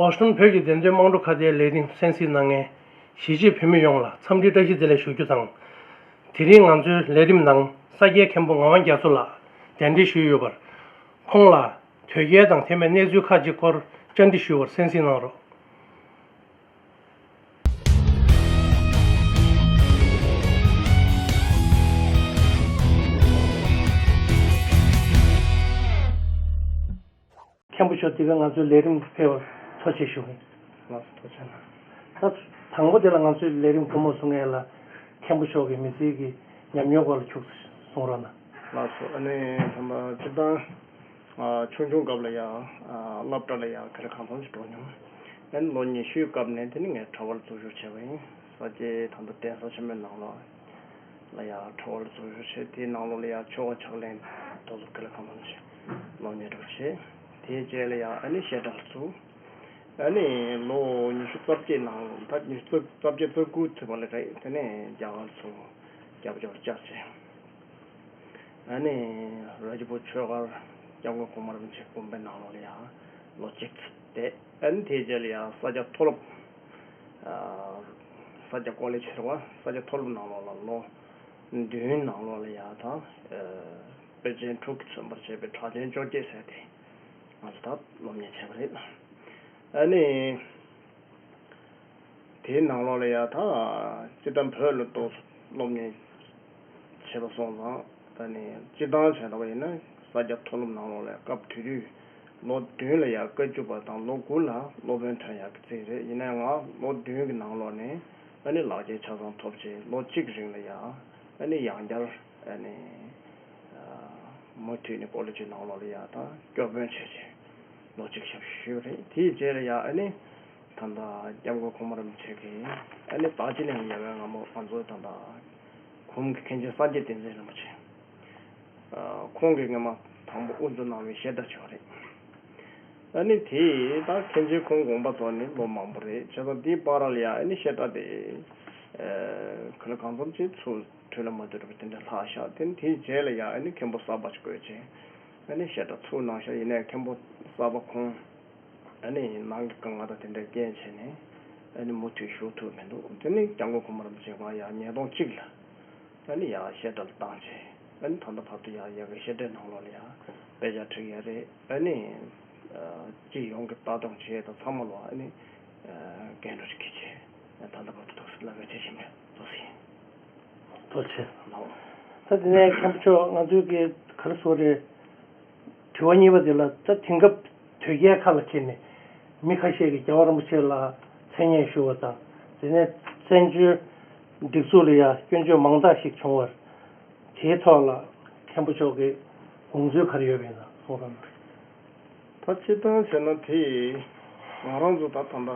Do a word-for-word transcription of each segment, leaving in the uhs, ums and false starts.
ཝ་ཤིང་ཊོན་བོད་ཀྱི་བདེན་དོན་དམངས་ཁྲོད་ཁ་བརྡའི་ལས་རིམ་གསན་གཟིགས་གནང་མཁན་གཞིས་བྱེས་བོད་མི་ཡོངས་ལ་འཚམས་འདྲིའི་བཀྲ་ཤིས་བདེ་ལེགས་ཞུ་རྒྱུ་དང་། དེ་རིང་ང་ཚོའི་ལས་རིམ་ནང་ས་སྐྱའི་མཁན་པོ་ངག་དབང་རྒྱ་མཚོ་ལགས་གདན་འདྲེན་ཞུས་ཡོད་པར། ཁོང་ལ་དོལ་རྒྱལ་དང་དེ་མིན་གནས་ཚུལ་ཁག་ཅིག་སྐོར་བཅར་འདྲི་ཞུས་པར་གསན་གཟིགས་གནང་རོགས། མཁན་པོ་མཆོག་འདི་ག་ང་ཚོའི་ལས་རིམ་ཕེབས་པར་ཐུགས་རྗེ་ཆེ་ཞུ་གི་ཡིན། ལགས་སོ། ཐུགས་རྗེ་ཆེ་གནང་། ད་དང་པོ་དེ་ལ་ང་ཚོའི་ལས་རིམ་ཐུན་མོང་བཟོ་མཁན་ལ་མཁན་པོ་མཆོག་གི་མི་ཚེའི་གི་ཉམས་མྱོང་སྐོར་ལ་ཁྱུག་ཙམ་གསུང་རོགས་གནང་། ལགས་སོ། ཨ་ནི་ད་ལྟ་སྤྱིར་བཏང་ཨ་ཆུང་ཆུང་སྐབས་ལ་ཡང་ཨ་སློབ་གྲྭ་ལ་ཡང་ག་ལེར་གང་འཚམ་ཞིག་འགྲོ་མྱོང་། ཨ་ནི་ལོ་ཉི་ཤུའི་སྐབས་ནས་དེ་ནི་ངས་གྲྭ་པར་འཛུལ་ཞུགས་བྱས་པ་ཡིན། ས་སྐྱའི་ད་ལྟ་གདན་ས་ཆེན་མོའི་ནང་ལོགས་ལ་ཡང་གྲྭ་པར་འཛུལ་ཞུགས་བྱས། དེའི་ནང་ལོགས་ལ་ཡང་ཆོ་ག་ཕྱག་ལེན་ཏོག་ཙམ་ག་ལེར་གང་འཚམ་ཞིག་སློབ་གཉེར་འགྲོ་བྱས། དེའི་རྗེས་ལ་ཡང་ཨ་ནི་བཤད་གྲྭ་ལ་ཚུགས། ཨ་ནི་ལོ་ཉི་ཤུ་རྩ་བརྒྱད་ནང་ད་ཉི་ཤུ་རྩ་བརྒྱད་རྩ་དགུ་ཐུབ་པ་ལ་རེད། དེ་ནས་རྒྱ་གར་ལ་ཚུར་རྒྱབ་སྐྱོར་བཅར་བྱས། ཨ་ནི་ར་ཇི་པུར་ཆོས་སྒར་སྐྱབས་མགོན་གོང་མ་རིན་པོ་ཆེའི་དགོན་པའི་ནང་ལོགས་ལ་ཡང་ལོ་གཅིག་ཙམ་བསྡད། ཨ་ནི་དེའི་རྗེས་ལ་ཡང་ས་སྐྱ་མཐོ་སློབ། ཨ་ས་སྐྱ་ཀོ་ལེ་ཇི་ཟེར་བ། ས་སྐྱ་མཐོ་སློབ་ནང་ལོགས་ལ་ལོ་བདུན་ནང་ལོགས་ལ་ཡང་ད་ཨ་དཔེ་ཆའི་ཕྲུ་གུ་མཚོན་པར་བྱེད་པའི་གྲགས་ཅན་བཅོ་བརྒྱད་ཟེར་དེ་ང་ཚོ་ད་སློབ་གཉེར་བྱས་པ་རེད། ཨ་ནི། དེའི་ནང་ལོགས་ལ་ཡ་ད་སྤྱིར་བཏང་བོད་ལ་ཏོག་ཙམ་སློབ་གཉེར་བྱས་པ་སོང་ཙང་། ད་ནི་སྤྱིར་བཏང་བྱས་ལྟ་བ་ཡིན་ན་ས་སྐྱ་མཐོ་སློབ་ནང་ལོགས་ལ་ཡ་སྐབས་དེ་དུས་ལོ་བདུན་ལ་ཡ་བཀའ་བཅུ་པ་དང་ལོ་དགུ་ལ་སློབ་དཔོན་ཐོན་ཡག་གི་རྩིས་རེད། ཡིན་ནའི་ང་ལོ་བདུན་གྱི་ནང་ལོགས་ནས་ཨ་ནི་ལག་འཁྱེར་ཆ་ཚང་ཐོབ་རྗེས་ལོ་གཅིག་རིང་ལ་ཡ་ཨ་ནི་ཡང་བསྐྱར། ཨ་ནི། ཨ་མུ་མཐུད་ནས་ཀོ་ལེ་ཇི་ནང་ལོགས་ལ་ཡ་ད་སྐྱོར་དཔོན་བྱས་བྱས་ལོ་གཅིག་ཞབས་ཞུ་ཞུས་པ་རེད། དེའི་རྗེས་ལ་ཡ་ཨ་ནི་ད་ལྟ་སྐྱབས་མགོན་གོང་མ་རིན་པོ་ཆེ་གིས་ཨ་ནི་ད་ཅི་ནས་ཡ་བའི་སྔ་མོ་ང་ཚོ་ད་ལྟ་གོང་གི་མཁན་ཆེན་སངས་རྒྱས་བསྟན་འཛིན་རིན་པོ་ཆེ། ཨ་ཁོང་གིས་སྔ་མ་དང་པོ་དབུ་འཛུགས་གནང་བའི་བཤད་གྲྭ་ཅིག་ཡོད་རེད། ཨ་ནི་དེ་ད་མཁན་ཆེན་ཁོང་དགོངས་པ་རྫོགས་ནས་ལོ་མང་པོ་རེད། བྱས་ཙང་དེའི་བར་ལ་ཡ་ཨ་ནི་བཤད་གྲྭ་དེ་ཨ་ག་ལེར་གང་འཚམ་ཅིག་ཚུར་དུས་ལ་མ་ལྟོས་པ་དེ་འདྲ་ལྷག་ཤག་དེ་ནི་དེའི་རྗེས་ལ་ཡ་ཨ་ནི་མཁན་པོ་གསར་པ་ཅིག་བསྐོས་བྱས་ཨ་ནི་བཤད་གྲྭ་ཚུར་གནང་ཤག་ཡིན་ནའི་མཁན་པོ་གསར་པ་ཁོང་ཨ་ནི་ནང་གི་དཀའ་ངལ་དང་དེ་འདྲའི་རྐྱེན་བྱས་ནས་ཨ་ནི་མུ་མཐུད་ཞུགས་ཐུབ་མི་འདུག་དེ་ནི་སྐྱབས་མགོན་གོང་མ་རིན་པོ་ཆེ་ང་ཡ་ཉིས་སྟོང་གཅིག་ལ་ཨ་ནི་ཡ་བཤད་གྲྭ་ལ་བཏང་བྱས་ཨ་ནི་ད་ལྟ་བར་དུ་ཡ་ཡ་གི་བཤད་གྲྭའི་ནང་ལོགས་ལ་ཡ་དཔེ་ཆ་ཁྲིད་ཡ་རེད། ཨ་ནི་སྤྱི་ཡོངས་ཀྱི་ལྟ་སྟངས་བྱས་དང་ཚང་མ་ལ་ཨ་ནི་འགན་འཁྲི་འཁྱེར་བྱས་ད་ལྟ་བར་དུ་ཐུགས་སུ་ལ་ངེས་བྱེད་བཞིན་པའི་ཐུགས་སུ་ཡིན། ཐུགས་རྗེ་ཆེ། ད་དེ་ནས་མཁན་པོ་མཆོག་ང་ཚོའི་གི་ག་རེ་ཟེར་དགོས་རེད། དྲི་བ་གཉིས་པ་དེ་ལ་ད་དེང་སྐབས་དོལ་རྒྱལ་ཁ་ལ་འཁྱེར་ནས་མི་ཁ་ཤས་ཀྱིས་རྒྱལ་བ་རིན་པོ་ཆེ་ལ་མཚན་སྙན་ཞུ་བ་དང་དེ་ནས་བཙན་བྱོལ་སྒྲིག་འཛུགས་ལ་ཡང་སྐྱོན་བརྗོད་མང་དག་ཞིག་བྱུང་བར། དེའི་ཐོག་ལ་མཁན་པོ་མཆོག་གི་དགོངས་ཚུལ་ག་རེ་ཡོད་པ་ཡིན་ན་གསུང་རོགས་གནང་། ད་སྤྱིར་བཏང་བྱས་ན་དེ་ང་རང་ཚོ་ད་ད་ལྟ་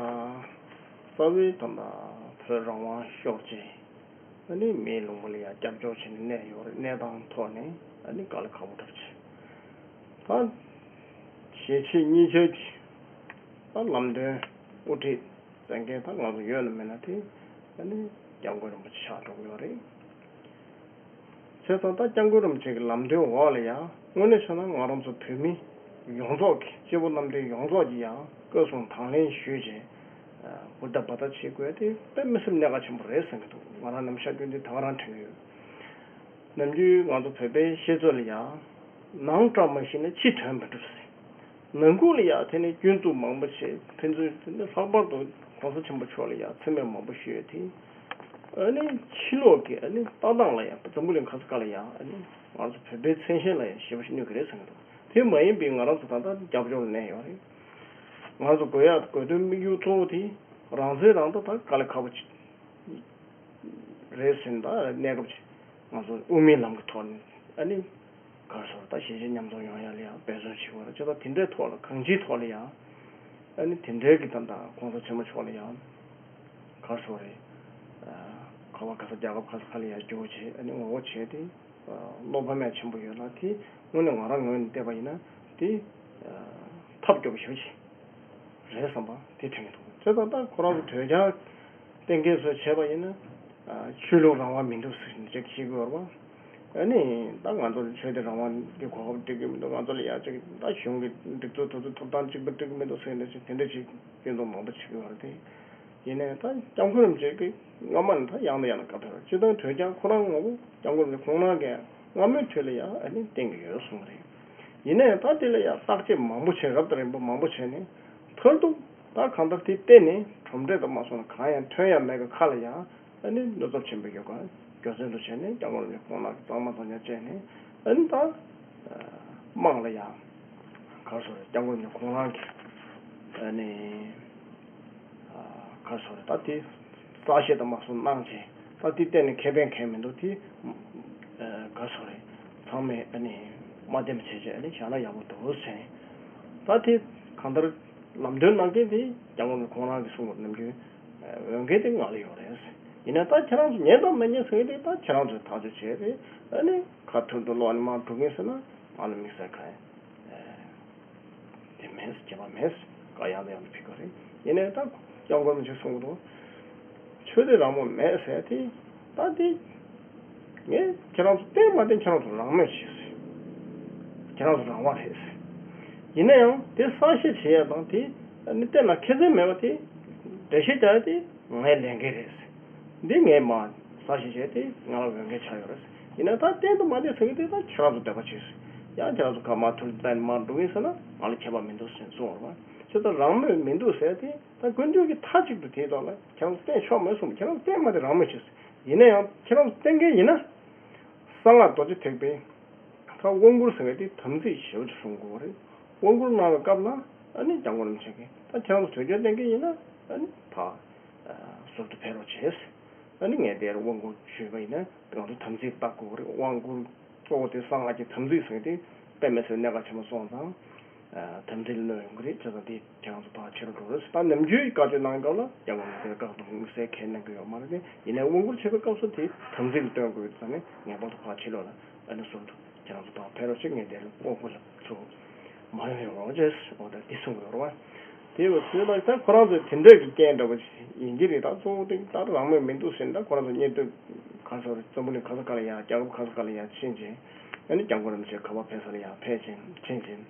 རྩ་བའི་ད་ལྟ་བོད་རང་དབང་ཤོར་རྗེས་ཨ་ནི་མིའི་ལུང་པ་ལ་ཡང་སྐྱབས་བཅོལ་བྱས་ནས་གནས་ཡོད་རེད། གནས་སྟངས་ཐོག་ནས་ཨ་ནི་དཀའ་ལས་ཁག་པོ་འདྲ་པོ་ཅིག་ད་གཞིས་བྱེས་གཉིས་ཆར་གྱི་ད་ལམ་སྟོན་དབུ་ཁྲིད་མཛད་མཁན་ད་ང་ཚོ་ཡོད་ན་མེད་ན་དེ་ཨ་ནི་སྐྱབས་མགོན་རིན་པོ་ཆེ་ཆགས་འགྲོ་གི་ཡོད་རེད། བྱས་ཙང་ད་སྐྱབས་མགོན་རིན་པོ་ཆེ་གི་ལམ་སྟོན་འོག་ལ་ཡང་དངོས་གནས་བྱས་ན་ང་རང་ཚོ་བོད་མི་ཡོངས་རྫོགས་ཀྱི་སྐྱེ་བོ་རྣམ་འདྲེན་ཡོངས་རྫོགས་ཀྱིས་ཡང་བཀའ་གསུང་དང་ལེན་ཞུས་བྱས་ཧུར་ཐག་འབད་ཐག་བྱེད་དགོས་དེ་དཔེ་མི་སྲིད་གནད་འགག་ཆེན་པོ་རེད་བསམ་གྱི་འདུག་ང་རང་ནམ་ཞག་རྒྱུན་དུ་ད་ག་རང་དྲན་གྱི་ཡོད། ནམ་རྒྱུན་ང་ཚོ་བོད་པའི་བཤད་ཚུལ་ལ་ཡང་ནང་བཀྲ་མ་ཤིས་ན་ཕྱི་དོན་མི་འགྲུབ་ཟེར། ནང་ཁུལ་ལ་ཡང་དེ་ནས་སྐྱོན་འཛུགས་མང་པོ་བྱས། ཕན་ཚུན་དེ་ནས་ལྷག་པར་དུ་གོང་ས་ཆེན་པོ་མཆོག་ལ་ཡང་མཚན་སྨད་མང་པོ་ཞུས་ཡོད་དེ། ཨ་ནི་ཕྱི་ལོགས་ཀྱི་ཨ་ནི་ལྟ་སྟངས་ལ་ཡང་འཛམ་བུ་གླིང་ག་ས་ག་ལ་ཡང་ཨ་ནི་ང་ཚོ་བོད་པའི་མཚན་ཤས་ལ་ཡང་ཞེ་པོ་ཞིག་གནོད་ཀྱི་རེད་བསམ་གྱི་འདུག་དེ་མ་ཡིན་པའི་ང་རང་ཚོ་ད་ལྟ་རྒྱབ་ལྗོངས་ལ་གནས་ཡོད་རེད། ང་ཚོ་དགོས་ཡག་དགོས་དོན་དམིགས་ཡུལ་གཙོ་བོ་དེ་རང་བཙན་རང་ད་ད་དཀའ་ལས་ཁག་པོ་ཅིག་རེད་ཟེར་ན་ད་གནས་སྐབས་ཅིག་ང་ཚོ་དབུ་མའི་ལམ་གྱི་ཐོག་ནས་ཨ་ནི་ག་རེ་ཟེར་ད་གཞིས་བྱེས་མཉམ་འཛོམས་ཡོང་ཡ་ལ་ཡང་འབད་བརྩོན་བྱེད་དགོས་རེད། བྱས་ཙང་དེ་འདྲའི་ཐོག་ལ་གང་ཅིའི་ཐོག་ལ་ཡང་ཨ་ནི་དེ་འདྲའི་གི་ད་ད་གོང་ས་ཆེན་པོ་མཆོག་ལ་ཡང་ག་རེ་ཟེར་རེད། ག་བ་ག་ས་རྒྱལ་ཁབ་ག་ས་ག་ལ་ཡང་བསྐྱོད་བྱས་ཨ་ནི་ངོ་རྒོལ་བྱས་ཏེ་བློ་ཕམ་ཡ་ཆེན་པོ་ཡོད་ལ་དེ་དངོས་གནས་ང་རང་ངོས་ནས་བལྟས་པ་ཡིན་ན་དེ་ཐབས་སྐྱོ་པོ་ཞེ་པོ་ཅིག་རེད་བསམ་པ་དེ་དྲན་གྱི་འདུག་བྱས་ཙང་ད་ཁོ་རང་ཚོ་དོལ་རྒྱལ་བསྟེན་མཁན་ཚོས་བྱས་པ་ཡིན་ན་ཆོས་ལུགས་རང་དབང་མི་འདུག་ཟེར་ནས་ཅིག་བཤད་ཀྱི་ཡོད་རེད་པ། ཨ་ནི་ད་ང་ཚོ་ལ་ཆོས་དད་རང་དབང་གི་གོ་སྐབས་སྤྲད་ཀྱི་མི་འདུག་ང་ཚོ་ལ་ཡ་ཅིག་ད་གཞུང་གི་སྒྲིག་འཛུགས་དེ་ཚོ་ཐོབ་ཐང་གཅིག་པ་སྤྲད་ཀྱི་མི་འདུག་ཟེར་ནས་ཅིག་དེ་འདྲ་ཅིག་སྐྱོན་འཛུགས་མང་པོ་བྱེད་ཀྱི་ཡོད་རེད་དེ། ཡིན་ནའི་ད་སྐྱབས་མགོན་རིན་པོ་ཆེ་གིས་སྔ་མ་ནས་ད་ཡང་དང་ཡང་དུ་བཀའ་ཕེབས་རེད། སྤྱིར་བཏང་དོལ་རྒྱལ་ཁོ་རང་ངོ་བོ་སྐྱབས་མགོན་རིན་པོ་ཆེ་ཁོང་རང་གིས་སྔ་མོའི་དུས་ལ་ཡང་ཨ་ནི་བསྟེན་གྱི་ཡོད་གསུངས་པ་རེད། ཡིན་ནའི་ད་དེ་ལ་ཡང་བརྟག་དཔྱད་མང་པོ་བྱས་རབ་དང་རིམ་པ་མང་པོ་བྱས་ནས་མཐར་ཐུག་ད་གང་ལྟར་དེ་བརྟེན་ནས་གྲུབ་འབྲས་དང་མ་སོང་ན་གང་ཡང་ཐོན་ཡ་མེད་པའི་ཁ་ལ་ཡང་ཨ་ནི་བློ་འཚབ་ཆེན་པོ་ཡོད་པ་རྒྱུ་མཚན་དུ་བྱས་ནས་སྐྱབས་མགོན་རིན་པོ་ཆེ་ཁོང་རང་གིས་གཙང་མ་གཙང་རྐྱང་བྱས་ནས་ཨ་ནི་ད་དམངས་ལ་ཡང་ག་རེ་ཟེར་སྐྱབས་མགོན་རིན་པོ་ཆེ་ཁོང་རང་གིས་ཨ་ནི། ག་རེ་ཟེར་ད་དེ་གསལ་བཤད་དང་མ་སོང་གནང་བྱས་ད་དེ་གཏན་ནས་ཁེ་ཕན་གང་ཡང་མི་འདུག་དེ་ག་རེ་ཟེར་ཚང་མས་ཨ་ནི་མ་བདེན་པ་བྱས་བྱས་ཨ་ནི་བཞག་ན་ཡག་པོ་འདུག་ཟེར་ནས་ད་དེ་གང་ལྟར་ལམ་སྟོན་གནང་མཁན་དེ་སྐྱབས་མགོན་ཁོང་རང་གིས་གསུངས་པ་ནམ་རྒྱུན་འོས་འགན་དེ་ང་ལ་ཡོད་རེད། ཡིན་ན་ད་ཁྱེད་རང་ཚོ་ཉན་དང་མ་ཉན་ཟེར་མཁན་དེ་ད་ཁྱེད་རང་ཚོས་ཐག་གཅོད་བྱས་རེད། ཨ་ནི་ཁ་ཐུར་དུ་ལོག་ནས་མར་འགྲོ་མཁན་ཟེར་ན་ང་ལ་དམིགས་བསལ་གང་ཡང་དེ་མེད། ཁྱད་པར་མེད། བཀའ་ཡང་དང་ཡང་དུ་ཕེབས་ཀྱི་རེད། ཡིན་ནའི་ད་སྐྱབས་མགོན་རིན་པོ་ཆེས་གསུངས་འདུག་ཆོས་དད་རང་མོས་མེད་ཟེར་དེ་ད་དེ་ངས་ཁྱེད་རང་ཚོ་བསྟེན་མ་བསྟེན་ཁྱེད་རང་ཚོ་རང་མོས་བྱེད་ཟེར། ཁྱེད་རང་ཚོ་རང་དབང་རེད་ཟེར། ཡིན་ན་ཡང་དེ་གསལ་བཤད་བྱེད་ཡ་དང་དེ་ནི་བསྟེན་ལ་ཁེ་བཟང་མེད་པ་དེ་འགྲེལ་བཤད་རྒྱག་ཡ་དེ་ངའི་ལས་འགན་རེད་ཟེར། འདི་ངས་མ་གསལ་བཤད་བྱས་ཏེ་ང་ལ་འོས་འགན་ཆགས་ཡོད་རེད། ཡིན་ན་ད་བསྟེན་དང་མ་བསྟེན་ཟེར་གྱི་དེ་ད་ཁྱེད་རང་ཚོ་འདོད་པ་བྱེད་ཟེར། ཡང་ཁྱེད་རང་ཚོ་ཁ་མ་ཐུར་བསྟན་མར་འགྲོ་གི་ཟེར་ན་ང་ལ་ཁྱད་པར་མི་འདུག་ཟེར་གསུངས་པ་རེད་བ། ཁྱེད་ཚོ་རང་མོས་མི་འདུག་ཟེར་ཏེ་ད་སྐུ་མདུན་གྱིས་མཐའ་གཅིག་ཏུ་དེའི་ཐོག་ལ་ཁྱེད་རང་ཚོ་བསྟེན་ཆོག་མེད་གསུངས། ཁྱེད་རང་ཚོ་བསྟེན་མ་བསྟེན་རང་མོས་བྱེད་ཟེར། ཡིན་ན་ཡང་ཁྱེད་རང་ཚོ་བསྟེན་མཁན་ཡིན་ན་གསང་སྔགས་རྡོ་རྗེ་ཐེག་པའི་ད་དབང་བསྐུར་ཟེར་བའི་དེ་དམ་ཚིག་ཞེ་པོ་ཅིག་སྲུང་དགོས་པ་རེད། དབང་བསྐུར་གནང་བའི་སྐབས་ལ་ཨ་ནི་སྐྱབས་མགོན་རིན་པོ་ཆེ་གིས་ད་ཁྱེད་རང་ཚོ་དོལ་རྒྱལ་བསྟེན་མཁན་ཡིན་ན་ཨ་ནི་ཕར་ཟུར་དུ་ཕེབས་རོགས་བྱས། ཨ་ནི་ངས་དེར་དབང་བསྐུར་ཞུས་པ་ཡིན་ན་ང་ཚོ་དམ་ཚིག་བརྟག་དགོས་རེད། དབང་བསྐུར་གཙོ་བོ་དེ་གསང་སྔགས་ཀྱི་དམ་ཚིག་ཟེར་དེ་དཔེ་མི་སྲིད་གནད་འགག་ཆེན་པོ་སོང་ཙང་། ཨ་དམ་ཚིག་ལ་གནོད་ཡོང་གི་རེད། བྱས་ཙང་དེ་ཁྱེད་རང་ཚོ་ཕར་ཕྱི་རུ་འགྲོ་རོགས་ཟེར། ད་ནམ་རྒྱུན་བཀའ་ཆོས་གནང་སྐབས་ལ་སྐྱབས་མགོན་དེར་བཀའ་དང་དམིགས་བསལ་གང་གནང་གི་ཡོད་མ་རེད། དེ་ཡིན་ནའི་དབང་བསྐུར་བྱེད་པའི་སྐབས་སུ་དེ་དམ་ཚིག་ལ་བརྟེན་དགོས་ཡོད་ཙང་ནས་ངེས་པར་དུ་ཕར་ཕྱི་ལོགས་ལ་ཨ་ནི་ཟུར་དུ་ཁྱེད་རང་ཚོ་ཕར་ཕེབས་རོགས་བྱེད། ངས་དེར་དབང་བསྐུར་ལ་ཚུར་མ་ཡོང་རོགས་བྱས། འོ་ད་འདི་གསུང་གི་ཡོད་རེད་བ། དེ་ཡོད་ཚུལ་ལ་ད་ཁོ་རང་ཚོའི་དེ་འདྲ་གི་རྐྱེན་འདྲ་པོ་ཞིག་ཡིན་གྱི་རེད། ད་གཙོ་བོ་དེ་ད་རང་མོས་མི་འདུག་ཟེར་ན་ད་ཁོ་རང་ཚོ་གཉེན་སྟོན་ག་ཚོད་རེད། འཛམ་བུ་གླིང་ག་ཚོད་ག་ལ་ཡ་རྒྱལ་ཁབ་ག་ཚོད་ག་ལ་ཡ་ཕྱིན་ཅིང་ཨ་ནི་སྐྱབས་མགོན་རིན་པོ་ཆེ་ག་པར་ཕེབས་ས་ལ་ཡ་ཕེབས་ཅིང་ཕྱིན་ཅིང་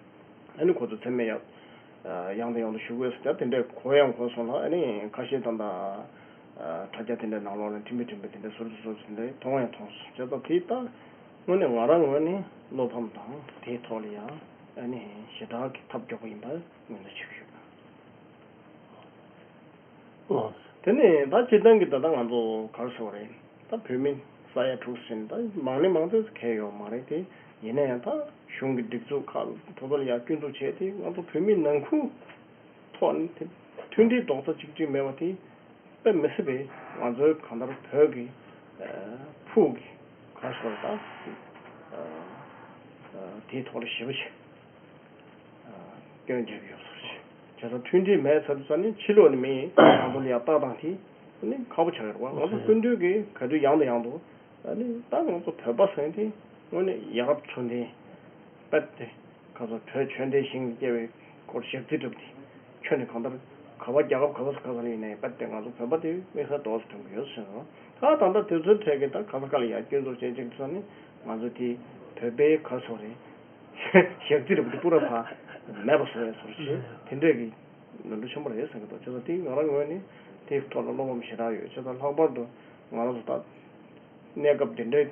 ཨ་ནི་ཁོ་ཚོ་མཚན་སྨད་ཡ་ཡང་དང་ཡང་དུ་ཞུ་དགོས་ཟེར་ད་དེ་འདྲའི་གོ་ཡང་གོ་སོང་ལ། ཨ་ནི་ཁ་ཤས་ད་ལྟ་དྲ་རྒྱ་དེ་འདྲའི་ནང་ལོགས་ལ་ཐིམ་པས་ཐིམ་པས་དེ་འདྲའི་ཟུར་དུ་ཟུར་དུ་དེ་འདྲའི་མཐོང་ཡང་མཐོང་སོང་། བྱས་ཙང་དེ་ད་དངོས་གནས་ང་རང་ངོས་ནས་བློ་ཕམ་དང་དེའི་ཐོག་ལ་ཡང་ཨ་ནི་ཞེ་དྲག་གི་ཐབས་སྐྱོ་པོ་ཡིན་པར་ངོས་འཛིན་བྱེད་ཀྱི་ཡོད། ཨོ། དེ་ནས་ད་སྤྱིར་བཏང་གི་ད་ལྟ་ང་ཚོ་ག་རེ་ཟེར་བ་རེད། ད་བོད་མི་ས་ཡ་དྲུག་ཟིན་ད་མང་ནས་མང་ཙམ་གལ་ཡོད་མ་རེད་དེ། ཡིན་ན་ཡང་ད་གཞུང་གི་སྒྲིག་འཛུགས་ཁག་ཐོག་ཐོག་ལ་ཡར་སྐྱོན་འཛུགས་བྱས་ཏེ་ང་ཚོ་བོད་མི་ནང་ཁུལ་ཐོག་ནས་དེ་མཐུན་སྒྲིལ་རྡོག་རྩ་གཅིག་སྒྲིལ་མེད་པ་དེ་དཔེ་མི་སྲིད་པའི་ང་ཚོའི་གང་ལྟར་བོད་ཀྱི་ཕུགས་ཀྱི་ག་རེ་ཟེར་ད་དེའི་ཐོག་ལ་ཞེ་པོ་ཅིག་སྐྱོན་བརྒྱབ་ཡོད་ཟེར་ཞིང་། བྱས་ཙང་མཐུན་སྒྲིལ་མེད་ཚར་དུས་ཙ་ནི་ཕྱི་ལོགས་ནས་མི་ང་ཚོ་ལ་ཡང་ལྟ་སྟངས་དེ་ནི་ཁག་པོ་ཆགས་ཡོད་རེད་བ། ང་ཚོ་སྐུ་མདུན་གྱིས་ག་དུས་ཡང་དང་ཡང་དུ་ཨ་ནི་ད་ང་ཚོ་བོད་པ་ཟེར་མཁན་དེ་དངོས་གནས་ཡ་རབས་ཚུལ་ལྡན་དཔེ་དེ་ག་ཚོད་བོད་ཆོས་ལྡན་ཞིང་ལ་སྐྱེ་བའི་སྐོར་ཞག་རྩི་གྲུབ་དེ་ཁྱོན་ནས་གང་ལྟར་ག་བ་རྒྱལ་ཁབ་ག་བ་ག་ས་ཡིན་ནའི་དཔེ་དེ་ང་ཚོ་བོད་པ་དེ་དམིགས་བསལ་རྡོག་ཏུ་མཐོང་གི་ཡོད་ཟེར་རོ། ད་ད་ལྟ་དུས་ཚོད་འཕྲད་ཀྱི་ད་ག་ས་ག་ལ་ཡང་སྐྱོན་འཛུགས་བྱེད་ཅིག་ཚོ་ནི་ང་ཚོ་དེ་བོད་པའི་ག་ཚོད་རེད། ཞག་རྩི་རེད་པ་དེ་པུ་ར་ཕ་མེད་པ་བཟོ་ཡས་བཟོ་རེད། དེ་འདྲས་ཀྱི་ནོར་འཁྲུལ་ཆེན་པོ་རེད་བསམ་གྱི་འདུག་བྱས་ཙང་དེ་ང་རང་ངོས་ནས་དེའི་ཐོག་ལ་བློ་ཕམ་ཞེ་དྲག་ཡོད། བྱས་ཙང་ལྷག་པར་དུ་ང་རང་ཚོ་ད་གནས་སྐབས་འདི་འདྲའི་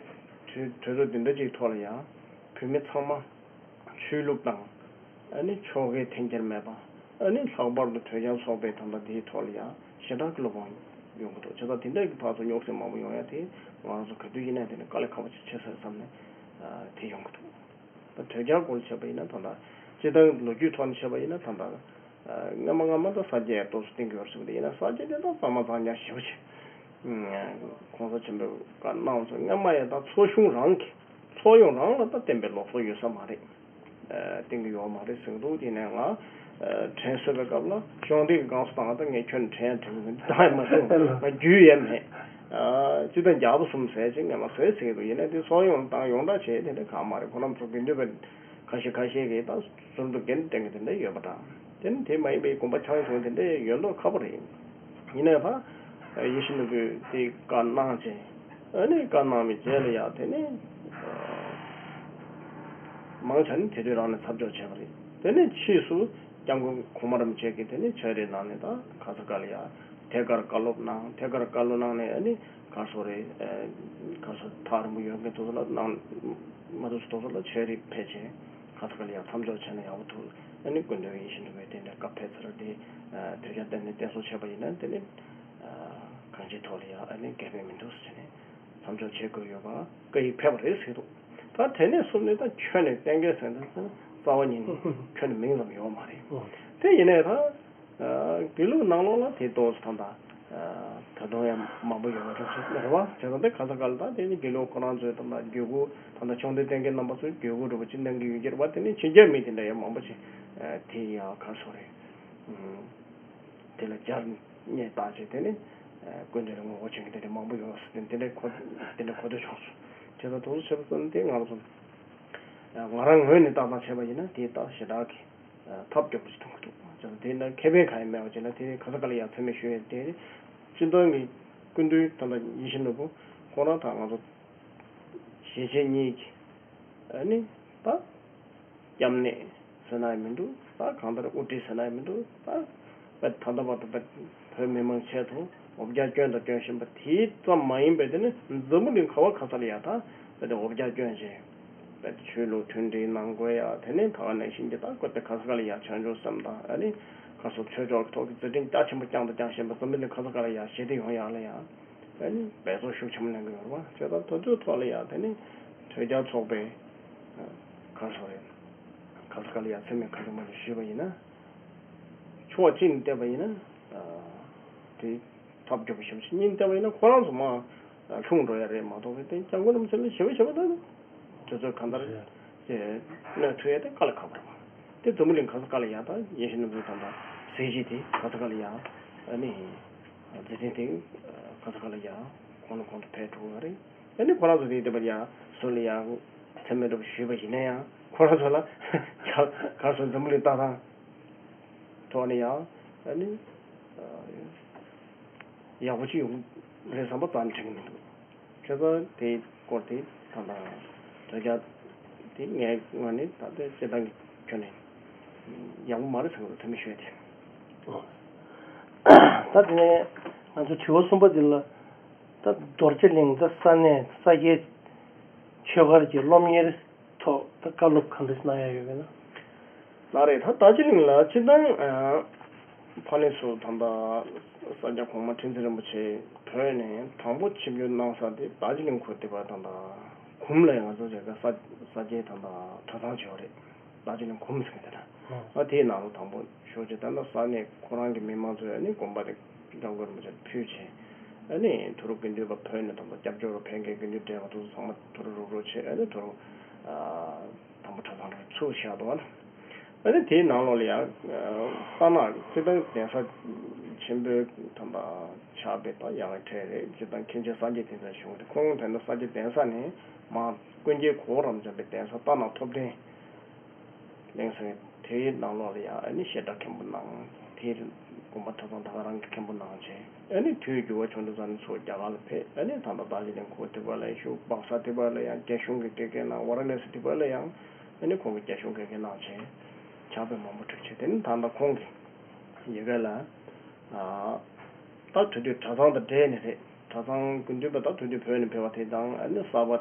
དུས་དུས་ཚོད་འདི་འདྲ་ཅིག་ཐོག་ལ་ཡང་བོད་མི་ཚང་མ་ཆོས་ལུགས་དང་ཨ་ནི་ཕྱོགས་འགལ་འཐེན་འཁྱེར་མེད་པ་ཨ་ནི་ལྷག་པར་དུ་དོལ་རྒྱལ་ཚོགས་པའི་ད་ལྟ་འདིའི་ཐོག་ལ་ཡང་ཞེ་དྲག་གི་བློ་ཕམ་ཡོང་གི་འདུག་བྱས་ཙང་དེ་འདྲ་གི་བར་དུ་རྙོག་ཟིང་མང་པོ་ཡོང་ཡ་དེ་ང་རང་ཚོ་ག་དུས་ཡིན་ན་དེ་ནི་དཀའ་ལས་ཁག་པོ་ཅིག་ཆགས་ས་རེད་བསམ་ནས་དེ་ཡོང་གི་འདུག་ད་དོལ་རྒྱལ་སྐོར་བྱས་པ་ཡིན་ན་ད་ལྟ་སྤྱིར་བཏང་ལོ་རྒྱུས་ཐོག་ནས་བཤད་པ་ཡིན་ན་ད་ལྟ་སྔ་མ་སྔ་མ་ད་ས་སྐྱ་ཡང་ཏོག་ཙམ་བསྟེན་གྱི་ཡོད་རེད་ཟེར་གི་འདུག་ཡིན་ན་ས་སྐྱ་དེ་ད་གཙང་མ་གཙང་རྐྱང་ཞེ་པོ་ཅིག་གོང་ས་ཆེན་པོས་བཀའ་གནང་སོང་། སྔ་མ་ཡང་ད་ཚོགས་གཞུང་རང་གི་ཚོགས་ཡོངས་རང་ལ་ད་བསྟེན་པའི་ལུགས་སྲོལ་ཡོད་ས་མ་རེད། བསྟེན་གྱི་ཡོད་མ་རེད་ཟེར་གི་འདུག་དེ་ནས་ང་དྲན་གསོ་བའི་སྐབས་ལ་གཞུང་འབྲེལ་གྱི་སྒང་སུ་བཏང་ད་ངས་ཁྱོན་ནས་དྲན་ཡང་དྲན་གྱི་མི་འདུག་ད་ཡང་མ་བྱུང་། ང་རྒྱུས་ཡས་མེད། སྤྱི་ཟླ་བརྒྱ་པོ་གསུམ་ཟེར་ཅིག་ངས་མ་ཟེར་ཟེར་གྱི་འདུག་ཡིན་ནའི་དེ་ཚོགས་ཡོངས་བཏང་ཡོངས་གྲགས་བྱས་དེ་འདྲ་གང་མ་རེད། ཁོ་རང་ཚོ་དགེ་འདུན་པ་ཁ་ཤས་ཁ་ཤས་ཀྱིས་ད་ཟུར་དུ་འགན་བསྟེན་གྱི་དེ་འདྲ་ཡོད་པ་འདྲ། དེ་ནི་དེ་མ་ཡིན་པའི་དགོངས་པ་འཆང་ཡ་བྱུང་དེ་འདྲ་ཡོད་མདོག་ཁ་པོ་རེད། ཡིན་ནའི་ཕ་ཡེ་ཤེས་ནོར་བུས་དེ་བཀའ་གནང་བྱས་ཨ་ནི་བཀའ་གནང་བའི་རྗེས་ལ་ཡང་དེ་ནི་ མང་ཆེ་ནི་དེ་དུས་རང་ནས་མཚམས་འཇོག་བྱས་པ་རེད། དེ་ནས་ཕྱིས་སུ་སྐྱབས་མགོན་གོང་མ་རིན་པོ་ཆེ་གིས་དེ་ནས་ཆོས་རའི་ནང་ནས་ད་ག་ས་ག་ལ་ཡ་ཐད་ཀར་བཀའ་སློབ་གནང་། ཐད་ཀར་བཀའ་སློབ་གནང་ནས་ཨ་ནི་ག་སོ་རེད། ག་སོ་ཐག་རིང་པོ་ཡོད་མཁན་དེ་ཚོ་ལ་གནང་། མ་ཐུབ་ཚོ་དེ་ཚོ་ལ་ཆོས་རའི་ཕེབས་བྱས་ག་ས་ག་ལ་ཡ་མཚམས་འཇོག་བྱས་ན་ཡག་པོ་འདུག་ཨ་ནི་སྐུ་མདུན་ཡིད་བཞིན་ནོར་བུའི་དེ་འདྲ་སྐབས་ཕེབས་ཚར་དེ་དོལ་རྒྱལ་བསྟེན་ནས་བསྟེན་གསོལ་བྱས་པ་ཡིན་ན་དེ་ནི་གང་ཅིའི་ཐོག་ལ་ཡ་ཨ་ནི་འགལ་ཕན་མི་འདུག་ཟེར་ནས་མཚམས་འཇོག་བྱེད་དགོས་ཡོད་པ་བཀའ་ཡིག་ཕེབས་པ་རེད་ཟེར་འདུག་ད་དེ་ནས་བཟུང་ནས་ད་ཁྱོན་ནས་གཏན་འཁེལ་ཟེར་ན་རྩ་བ་ཉིད་ནས་ཁྱོན་ནས་མིང་ཙམ་ཡོད་མ་རེད། དེ་ཡིན་ནའི་ད་དགེ་ལུགས་ནང་ལོགས་ལ་དེ་ཏོག་ཙམ་ད་ད་དུང་ཡང་མང་པོ་ཡོད་པ་འདྲ་ཞིག་རེད་བ། བྱས་ཙང་དེ་ག་ས་ག་ལ་ད་དེ་ནི་དགེ་ལུགས་ཁོ་རང་ཚོའི་ད་ད་བརྒྱུད་སྐུལ་ད་ད་བཅོམ་ལྡན་བསྟན་རྒྱས་རྣམ་པ་ཚོའི་བརྒྱུད་སྐུལ་འདྲ་པོ་ཅིག་གནང་གི་ཡོད་ཀྱི་རེད་བ། དེ་ནི་ཕྱི་རྒྱལ་མི་དེ་འདྲ་ཡང་མང་པོ་ཞིག་དེ་ཡང་ག་རེ་ཟེར་དགོས་རེད། དེ་ལ་སྦྱར་ནས་བཏགས་བྱས་དེ་ནི་ཀུན་འདུས་ལ་ངོ་རྒོལ་བྱེད་མཁན་དེ་འདྲ་མང་པོ་ཡོད་ཟེར་དེ་འདྲའི་གོ་དེ་འདྲ་གོ་ཐོས་བྱུང་སོང་། བྱས་ཙང་དེ་ཚོ་བྱས་པ་ཙམ་དེ་ང་རང་ཚོ་ང་རང་ངོས་ནས་བཏགས་བཏགས་བྱས་པ་ཡིན་ན་དེ་ད་ཞེ་དྲག་གི་ཐབས་སྐྱོ་པོ་ཞིག་མཐོང་གི་འདུག་བྱས་ཙང་དེ་ན་ཁེ་ཕན་གང་ཡང་མེད་པ་བྱས་ན་དེ་ནི་ག་ས་ག་ལ་ཡང་མཚན་སྨད་ཞུ་ཡས་དེ་ནི་སྤྱིར་བཏང་གི་ཀུན་འདུས་ད་ལྟ་ཡིད་བཞིན་ནོར་བུ་ཁོ་རང་དང་ང་ཚོ་གཞིས་བྱེས་གཉིས་ཀྱི་ཨ་ནི་ད་སྐྱབས་གནས་ཟེར་ན་ཡང་མི་འདུག་ད་གང་ལྟར་དབུ་ཁྲིད་ཟེར་ན་ཡང་མི་འདུག་ད་དཔེ་ད་ལྟ་བར་དུ་དཔེ་བོད་མི་མང་ཆེད་དུ་འོ་བརྒྱལ་སྐྱོན་དང་སྐྱོན་བཞིན་པ་དེ་ཙམ་མ་ཡིན་པའི་དེ་ནི་འཛམ་བུ་གླིང་ག་བ་ག་ས་ལ་ཡང་ད་དཔེ་དེ་འོ་བརྒྱལ་སྐྱོན་བཞིན་དཔེ་དེ་ཆོས་ལུགས་མཐུན་སྒྲིལ་གནང་དགོས་ཡ། དེ་ནི་ད་ག་ནང་བཞིན་གྱི་ད་དཔེ་དེ་ག་ས་ག་ལ་ཡང་བྱང་ཆུབ་སེམས་དང་ཨ་ནི་ག་སོ་ཆོས་ཕྱོགས་ཀྱི་ཐོག་གི་མཛད་འཕྲིན་རྒྱ་ཆེན་པོ་བསྐྱངས་དང་བསྐྱང་བཞིན་པ་འཛམ་བུ་གླིང་ག་ས་ག་ལ་ཡང་ཞི་བདེ་ཡོང་ཡ་ལ་ཡང་། ཨ་ནི་འབད་རྩོལ་ཤུགས་ཆེན་པོ་གནང་གི་ཡོད་རེད་བ། བྱས་ཙང་དེ་ཚོའི་ཐོག་ལ་ཡང་དེ་ནི་དོལ་རྒྱལ་ཚོགས་པའི་ག་རེ་ཟེར་རེད། ག་ས་ག་ལ་ཡང་མཚན་སྨད་ག་ཚོད་མ་ཚོད་ཞུས་པ་ཡིན་ན། ཕྱོགས་གཅིག་ནས་བལྟས་པ་ཡིན་ན། དེ་ཐབས་སྐྱོ་པོ་ཞེ་པོ་ཞིག་གཉིས་ནས་བལྟས་པ་ཡིན་ན་ཁོ་རང་ཚོ་མར་ལྷུང་འགྲོ་ཡ་རེད་མ་གཏོགས་པའི་དེ་སྐྱབས་མགོན་རིན་པོ་ཆེ་ལ་ཞེ་པོ་ཞེ་པོ་ད་ནི། དེ་ཚོས་གང་ལྟར་དེ་གནོད་ཐུབ་ཡ་དེ་དཀའ་ལས་ཁག་པོ་རེད་བ། དེ་འཛམ་བུ་གླིང་ག་ས་ག་ལ་ཡང་ད་ཡིད་བཞིན་ནོར་བུའི་ད་ལྟ་གཟི་བརྗིད་དེ་ག་ས་ག་ལ་ཡང་ཨ་ནི། མཛད་འཕྲིན་དེ་ག་ས་ག་ལ་ཡང་གོང་ནས་གོང་དུ་འཕེལ་འགྲོ་གི་རེད། ཨ་ནི་ཁོ་རང་ཚོ་དེའི་སྟེང་པར་ཡང་སུ་ལ་ཡང་མཚན་སྨད་འདྲ་པོ་ཞུས་པ་ཡིན་ན་ཡང་ཁོ་རང་ཚོ་ལ་ག་རེ་ཟེར་འཛམ་བུ་གླིང་ལྟ་སྟངས་ཐོག་ནས་ཡང་ཨ་ནི་ཡག་པོ་ཅིག་ཡོང་གི་རེད་བསམ་པ་རྩ་ནས་དྲན་གྱི་མི་འདུག་བྱས་ཙང་དེའི་སྐོར་དེ་ད་ལྟ་དོལ་རྒྱལ་དེ་ངའི་ངོས་ནས་ད་ལྟ་སྤྱིར་བཏང་གི་ཁྱོན་ནས་ཡག་པོ་མ་རེད་བསམ་གྱི་འདུག་མཚན་སྨད་ཞུ་ཡ་དེ། ད་དེ་ནས་ང་ཚོ་དྲི་བ་གསུམ་པ་འདི་ལ། ད་རྡོ་རྗེ་གླིང་ད་ས་གནས་ས་སྐྱའི་ཆོས་སྒར་གྱི་སློབ་གཉེར་ཐོག་ད་བཀའ་སློབ་ག་འདྲ་གནང་ཡ་ཡོད་མེད་ན། ལགས་རེད། ད་རྡོ་རྗེ་གླིང་ལ་སྤྱིར་བཏང་ཕ་ལེ་སོ་ད་ལྟ་ས་སྐྱ་གོང་མ་ཁྲི་འཛིན་རིན་པོ་ཆེ་བོད་ནས་དང་པོ་ཆིབས་བསྒྱུར་གནང་ས་དེ་རྡོ་རྗེ་གླིང་ཁུལ་དེ་པ་ད་ལྟ་གུམ་ལ་ཡང་ང་ཚོ་བྱས་ཀ་ས་ས་སྐྱའི་ད་ལྟ་གྲྭ་ཚང་ཅིག་ཡོད་རེད། རྡོ་རྗེ་གླིང་གུམ་ཟེར་གི་དེ་འདྲ། ཨ་དེའི་ནང་ལ་དང་པོ་ཞུགས་བྱས་ད་ལྟ་ས་གནས་ཁོ་རང་གི་མི་མང་ཚོས་ཨ་ནི་དགོན་པ་དེ་སྐྱབས་མགོན་རིན་པོ་ཆེར་ཕུལ་བྱས། ཨ་ནི་དུ་རུ་དགེ་འདུན་པ་བོད་ནས་དང་པོ་སྐྱབས་བཅོལ་བ་ཕེབས་མཁན་དགེ་འདུན་བགྲེས་པ་དེ་ཚོ་ཚང་མ་དུ་རུ་རུག་རུག་བྱས་ཨ་ནི་དུ་རུ་དང་པོ་གྲྭ་ཚང་རུ་ཚུགས་བཞག་འདུག་བ། ཨ་ནི་དེའི་ནང་ལོགས་ལ་ཡང་རྟ་ནག་སྤྱིར་བཏང་གདན་ས་ཆེན་པོའི་ད་ལྟ་ཕྱག་དཔེ་དང་ཡང་གྲས་རེད། སྤྱིར་བཏང་མཁན་ཆེན་སངས་རྒྱས་བསྟན་འཛིན་ཞུ་བ་དེ་ཁོང་དེ་འདྲ་ས་སྐྱ་གདན་ས་ནས་མར་ཀུན་མཁྱེན་གོ་རམས་བྱམས་པའི་གདན་ས་རྟ་ནག་ཐོབ་ལྡན་གླིང་ཟེར་དེའི་ནང་ལོགས་ལ་ཡང་ཨ་ནི་བཤད་གྲྭ་མཁན་པོ་གནང་། དེའི་དགོན་པ་གྲྭ་ཚང་ད་ག་རང་གི་མཁན་པོ་གནང་བྱས་ཨ་ནི་དུས་འགྱུར་བ་བྱུང་དུས་ཙམ་ནས་ཚུར་རྒྱ་གར་ལ་ཕེབས། ཨ་ནི་ད་ལྟ་རྡོ་རྗེ་གླིང་ཁུལ་དེ་པ་ལ་བཞུགས། སྦག་ས་དེ་པ་ལ་ཡང་རྒྱ་གཞུང་གི་དགེ་རྒན་གནང་། ཝཱ་ར་ཎ་སི་དེ་པ་ལ་ཡང་ཨ་ནི་ཁོང་གི་རྒྱ་གཞུང་དགེ་རྒན་གནང་བྱས་ཕྱག་དཔེ་མང་པོ་བསྒྲིགས་བྱས། དེ་ནི་ད་ལྟ་ཁོང་གི་ཡི་གེ་ལ། ད་དེ་དུས་གྲྭ་ཚང་དང་འབྲེལ་ནས་རེད། གྲྭ་ཚང་དགེ་འདུན་པ་ད་དེ་དུས་བོད་ནས་ཕེབས་པ་དེ་དང་ཨ་ནི་གསར་པ་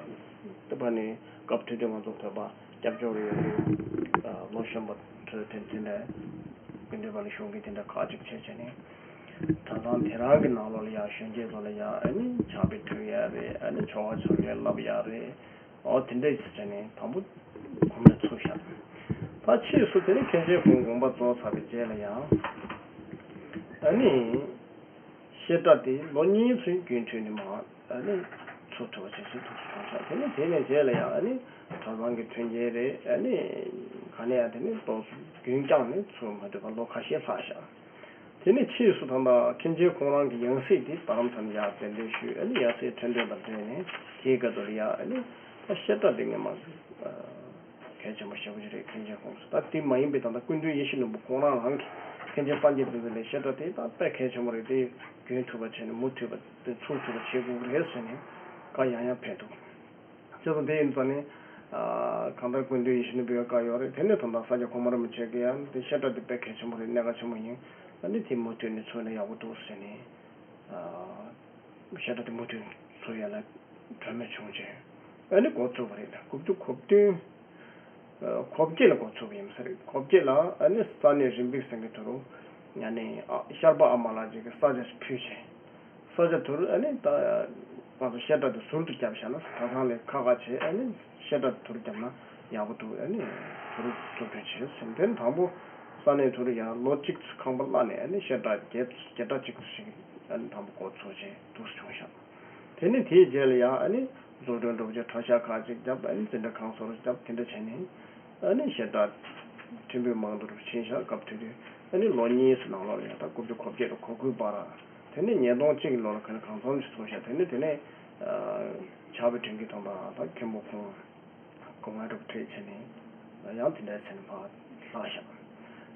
དེ་པ་ནི་སྐབས་དེ་དུས་ང་ཚོ་བོད་པ་སྐྱབས་བཅོལ་ཡོད་དུས་ལོ་གཞོན་པ་ཚོས་དེ་དེ་འདྲ་དགེ་འདུན་པ་ལ་ཞུགས་མཁན་དེ་འདྲ་ཁག་ཅིག་བྱས་བྱས་ནས་གྲྭ་ཚང་དེ་རང་གི་ནང་ལོགས་ལ་ཡང་གཞོན་སྐྱེས་ཚོ་ལ་ཡང་ཨ་ནི་ཕྱག་དཔེ་སྤྲོད་ཡ་རེད། ཨ་ནི་ཆོ་ག་ཕྱག་ལེན་བསླབ་ཡ་རེད། ཨོ་དེ་འདྲ་ཞིག་བྱས་ནས་དང་པོ་གུམ་ལ་ཚུགས་བཞག་ད་ཕྱིས་སུ་དེ་ནི་མཁན་ཆེན་ཁོང་དགོངས་པ་རྫོགས་ཚར་བའི་རྗེས་ལ་ཡང་། ཨ་ནི་བཤད་གྲྭ་དེ་ལོ་གཉིས་ཙམ་རྒྱུན་མཐུད་ནས་མར་ཨ་ནི་ཚུགས་ཐུབ་པ་བྱས་ཚུལ་ཐུགས་སུ་བྱུང་ཤག་དེ་ནི་དེ་ནས་རྗེས་ལ་ཡང་ཨ་ནི་གྲྭ་ཚང་གི་མཐུན་རྐྱེན་རེད། ཨ་ནི་ག་ནས་ཡང་དེ་ནི་ཏོག་ཙམ་རྒྱུན་བསྐྱངས་ནས་ཚུགས་མ་ཐུབ་པ་ལོ་ཁ་ཤས་ལྷག་ཤག་དེ་ནས་ཕྱིས་སུ་ད་ལྟ་མཁན་ཆེན་ཁོང་རང་གི་ཡང་སྲིད་དེ་རྡ་རམ་ས་ལ་ཡར་གདན་འདྲེན་ཞུས། ཨ་ནི་ཡང་སྲིད་ཁྲི་འདོན་དང་འབྲེལ་ནས་དེའི་སྐབས་དུ་ལ་ཡ་ཨ་ནི་ད་བཤད་གྲྭ་དེ་ངས་མ་གལ་ཆེན་པོ་ཞེ་པོ་ཅིག་རེད། མཁན་ཆེན་ཁོང་ཚོ་ད་དེ་མ་ཡིན་པའི་ད་ལྟ་སྐུ་མདུན་ཡིད་བཞིན་ནོར་བུ་ཁོང་རང་རང་གིས་མཁན་ཆེན་སངས་རྒྱས་བསྟན་འཛིན་ལ་བཤད་གྲྭ་དེ་ད་དཔེ་གལ་ཆེན་པོ་རེད། དེ་རྒྱུན་མཐུད་པ་བྱས་ནས་མུ་མཐུད་པ་དེ་ཚུགས་ཐུབ་པ་བྱེད་དགོས་ཀྱི་རེད་ཟེར་ནས་བཀའ་ཡང་ཡང་ཕེབས་འདུག་བྱས་ཙང་དེ་ཡིན་ཙང་ནི་ གང་ལྟར་སྐུ་མདུན་ཡིད་བཞིན་ནོར་བུའི་བཀའ་ཡོད་རེད། དེ་ནས་ད་ལྟ་ས་སྐྱ་གོང་མ་རིན་པོ་ཆེ་གིས་ཡང་དེ་བཤད་གྲྭ་དེ་དཔེ་གལ་ཆེན་པོ་རེད། གནད་འགག་ཆེན་པོ་ཡིན། ཨ་ནི་དེ་མུ་མཐུད་ནས་འཚོལ་ན་ཡག་པོ་འདུག་ཟེར་ནས། བཤད་གྲྭ་དེ་མུ་མཐུད་འཚོལ་ཡ་ལ་གྲོས་མོལ་བྱུང་རྗེས། ཨ་ནི་འགོ་བཙུགས་པ་རེད། དགུ་བཅུ་གོ་བདུན། གོ་བརྒྱད་ལ་འགོ་ཚུགས་པ་ཡིན་ས་རེད། གོ་བརྒྱད་ལ་ཨ་ནི་ས་གནས་རིམ་པས་སེང་གེ་དུ་རུ་ཨ་ནི་ཤར་པ་ཨ་མ་ལགས་ཀྱིས་ས་ཆ་ཞིག་ཕུལ་བྱས། ས་ཆ་དུ་རུ་ཨ་ནི་ད་ང་ཚོ་བཤད་གྲྭ་དེ་ཟུར་དུ་བརྒྱབ་བཞག་ན་གྲྭ་ཚང་ལས་ཁག་ཁག་བྱས། ཨ་ནི་བཤད་གྲྭ་དུ་རུ་བརྒྱབ་ན་ཡག་པོ་འདུག་ཨ་ནི་དུ་རུ་འཛུགས་སྐྲུན་བྱས་ཟིན། དེ་ནི་དང་པོ་ས་གནས་དུ་རུ་ཡང་ལོ་གཅིག་ཙམ་ཁང་པ་གླ་ནས་ཨ་ནི་བཤད་གྲྭ་བརྒྱད་བརྒྱད་གྲྭ་གཅིག་ཙམ་ཞིག་ཨ་ནི་དང་པོ་འགོ་ཚུགས་བྱས་འདུག་སེ་བྱུང་བཞག་དེ་ནས་དེའི་རྗེས་ལ་ཡང་ཨ་ནི་འཛུགས་སྐྲུན་འགྲུབ་ཆེད་གྲྭ་ཤག་ཁག་ཅིག་བརྒྱབ། ཨ་ནི་འཛིན་གྲྭ་ཁང་སོགས་བརྒྱབ། དེ་འདྲ་བྱས་ནས་ཨ་ནི་བཤད་གྲྭ་ཕྲན་བུ་མང་དུ་རུ་ཕྱིན་བཞག་སྐབས་དེ་དུས་ཨ་ནི་ལོ་གཉིས་སུ་ནང་ལོགས་ལ་ཡང་ད་དགུ་བཅུ་གོ་བརྒྱད་དང་གོ་དགུའི་བར། དེ་ནས་ཉིས་སྟོང་གཅིག་གི་ལོ་ལ་ག་ནས་གང་འཚམ་ཞིག་ཚོགས་བཞག་དེ་ནས་དེ་ནས་ཕྱག་དཔེ་དྲན་གྱི་ཐོག་མཐའ་དང་མཁན་པོ་ཁོང་སྒོ་ང་གྲུབ་ཁྲིད་བྱས་ནས་ཡང་དེ་འདྲའི་ཚེ་ནས་ཕར་ལྷག་བཞག་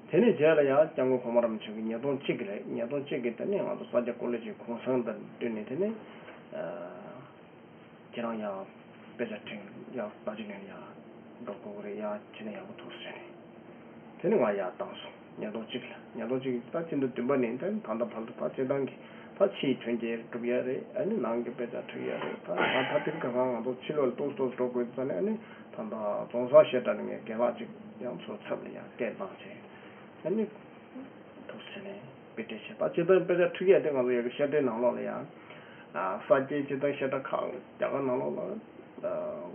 དེ་ནས་རྗེས་ལ་ཡང་སྐྱབས་མགོན་གོང་མ་རིན་པོ་ཆེ་གི་ཉིས་སྟོང་གཅིག་གི་རེད། ཉིས་སྟོང་གཅིག་གི་དེ་ནས་ང་ཚོ་ས་སྐྱ་ཀོ་ལེ་ཇིའི་གུང་སེང་དང་བསྟུན་ནས་དེ་ནས་ཁྱེད་རང་ཡང་དཔེ་ཆ་ཁྲིད་ཡང་ད་ཅི་ནས་ཡང་འགྲོ་དགོས་ཀྱི་རེད། ཡང་ཕྱིན་ན་ཡག་པོ་འདུག་ཟེར་ནས། དེ་ནས་ང་ཡར་བཏང་སོང་། ཉིས་སྟོང་གཅིག་ལ། ཉིས་སྟོང་གཅིག་ད་སྤྱི་ཟླ་བདུན་པ་ནས་ད་ད་ལྟ་བར་དུ་ད་སྤྱི་བཏང་གི་ད་ཕྱིའི་མཐུན་རྐྱེན་སྒྲུབ་ཡ་རེད། ཨ་ནི་ནང་གི་དཔེ་ཆ་ཁྲིད་ཡ་རེད། ད་ད་ད་དེར་ཁ་སང་ང་ཚོ་ཕྱི་ལོགས་ལ་ཏོག་ཏོག་འགྲོ་དགོས་ཙང་ནས། ཨ་ནི་ད་ད་རྫོང་སར་བཤད་གྲྭ་ནས་ངའི་རྒན་ལགས་ཅིག་ཡང་ཚོ་ཚབ་ལ་ཡང་སྐད་བཏང་བྱས། ཨ་ནི་ཐུགས་ཟིན་ནས་དཔེ་ཁྲིད་བྱས། ད་སྤྱི་བཏང་དཔེ་ཆ་ཁྲིད་ཡ་དེ་ང་ཚོ་ཡ་གི་བཤད་གྲྭའི་ནང་ལོགས་ལ་ཡང་ས་སྐྱའི་སྤྱི་བཏང་བཤད་གྲྭ་ཁག་རྒྱ་གར་ནང་ལོགས་ལ་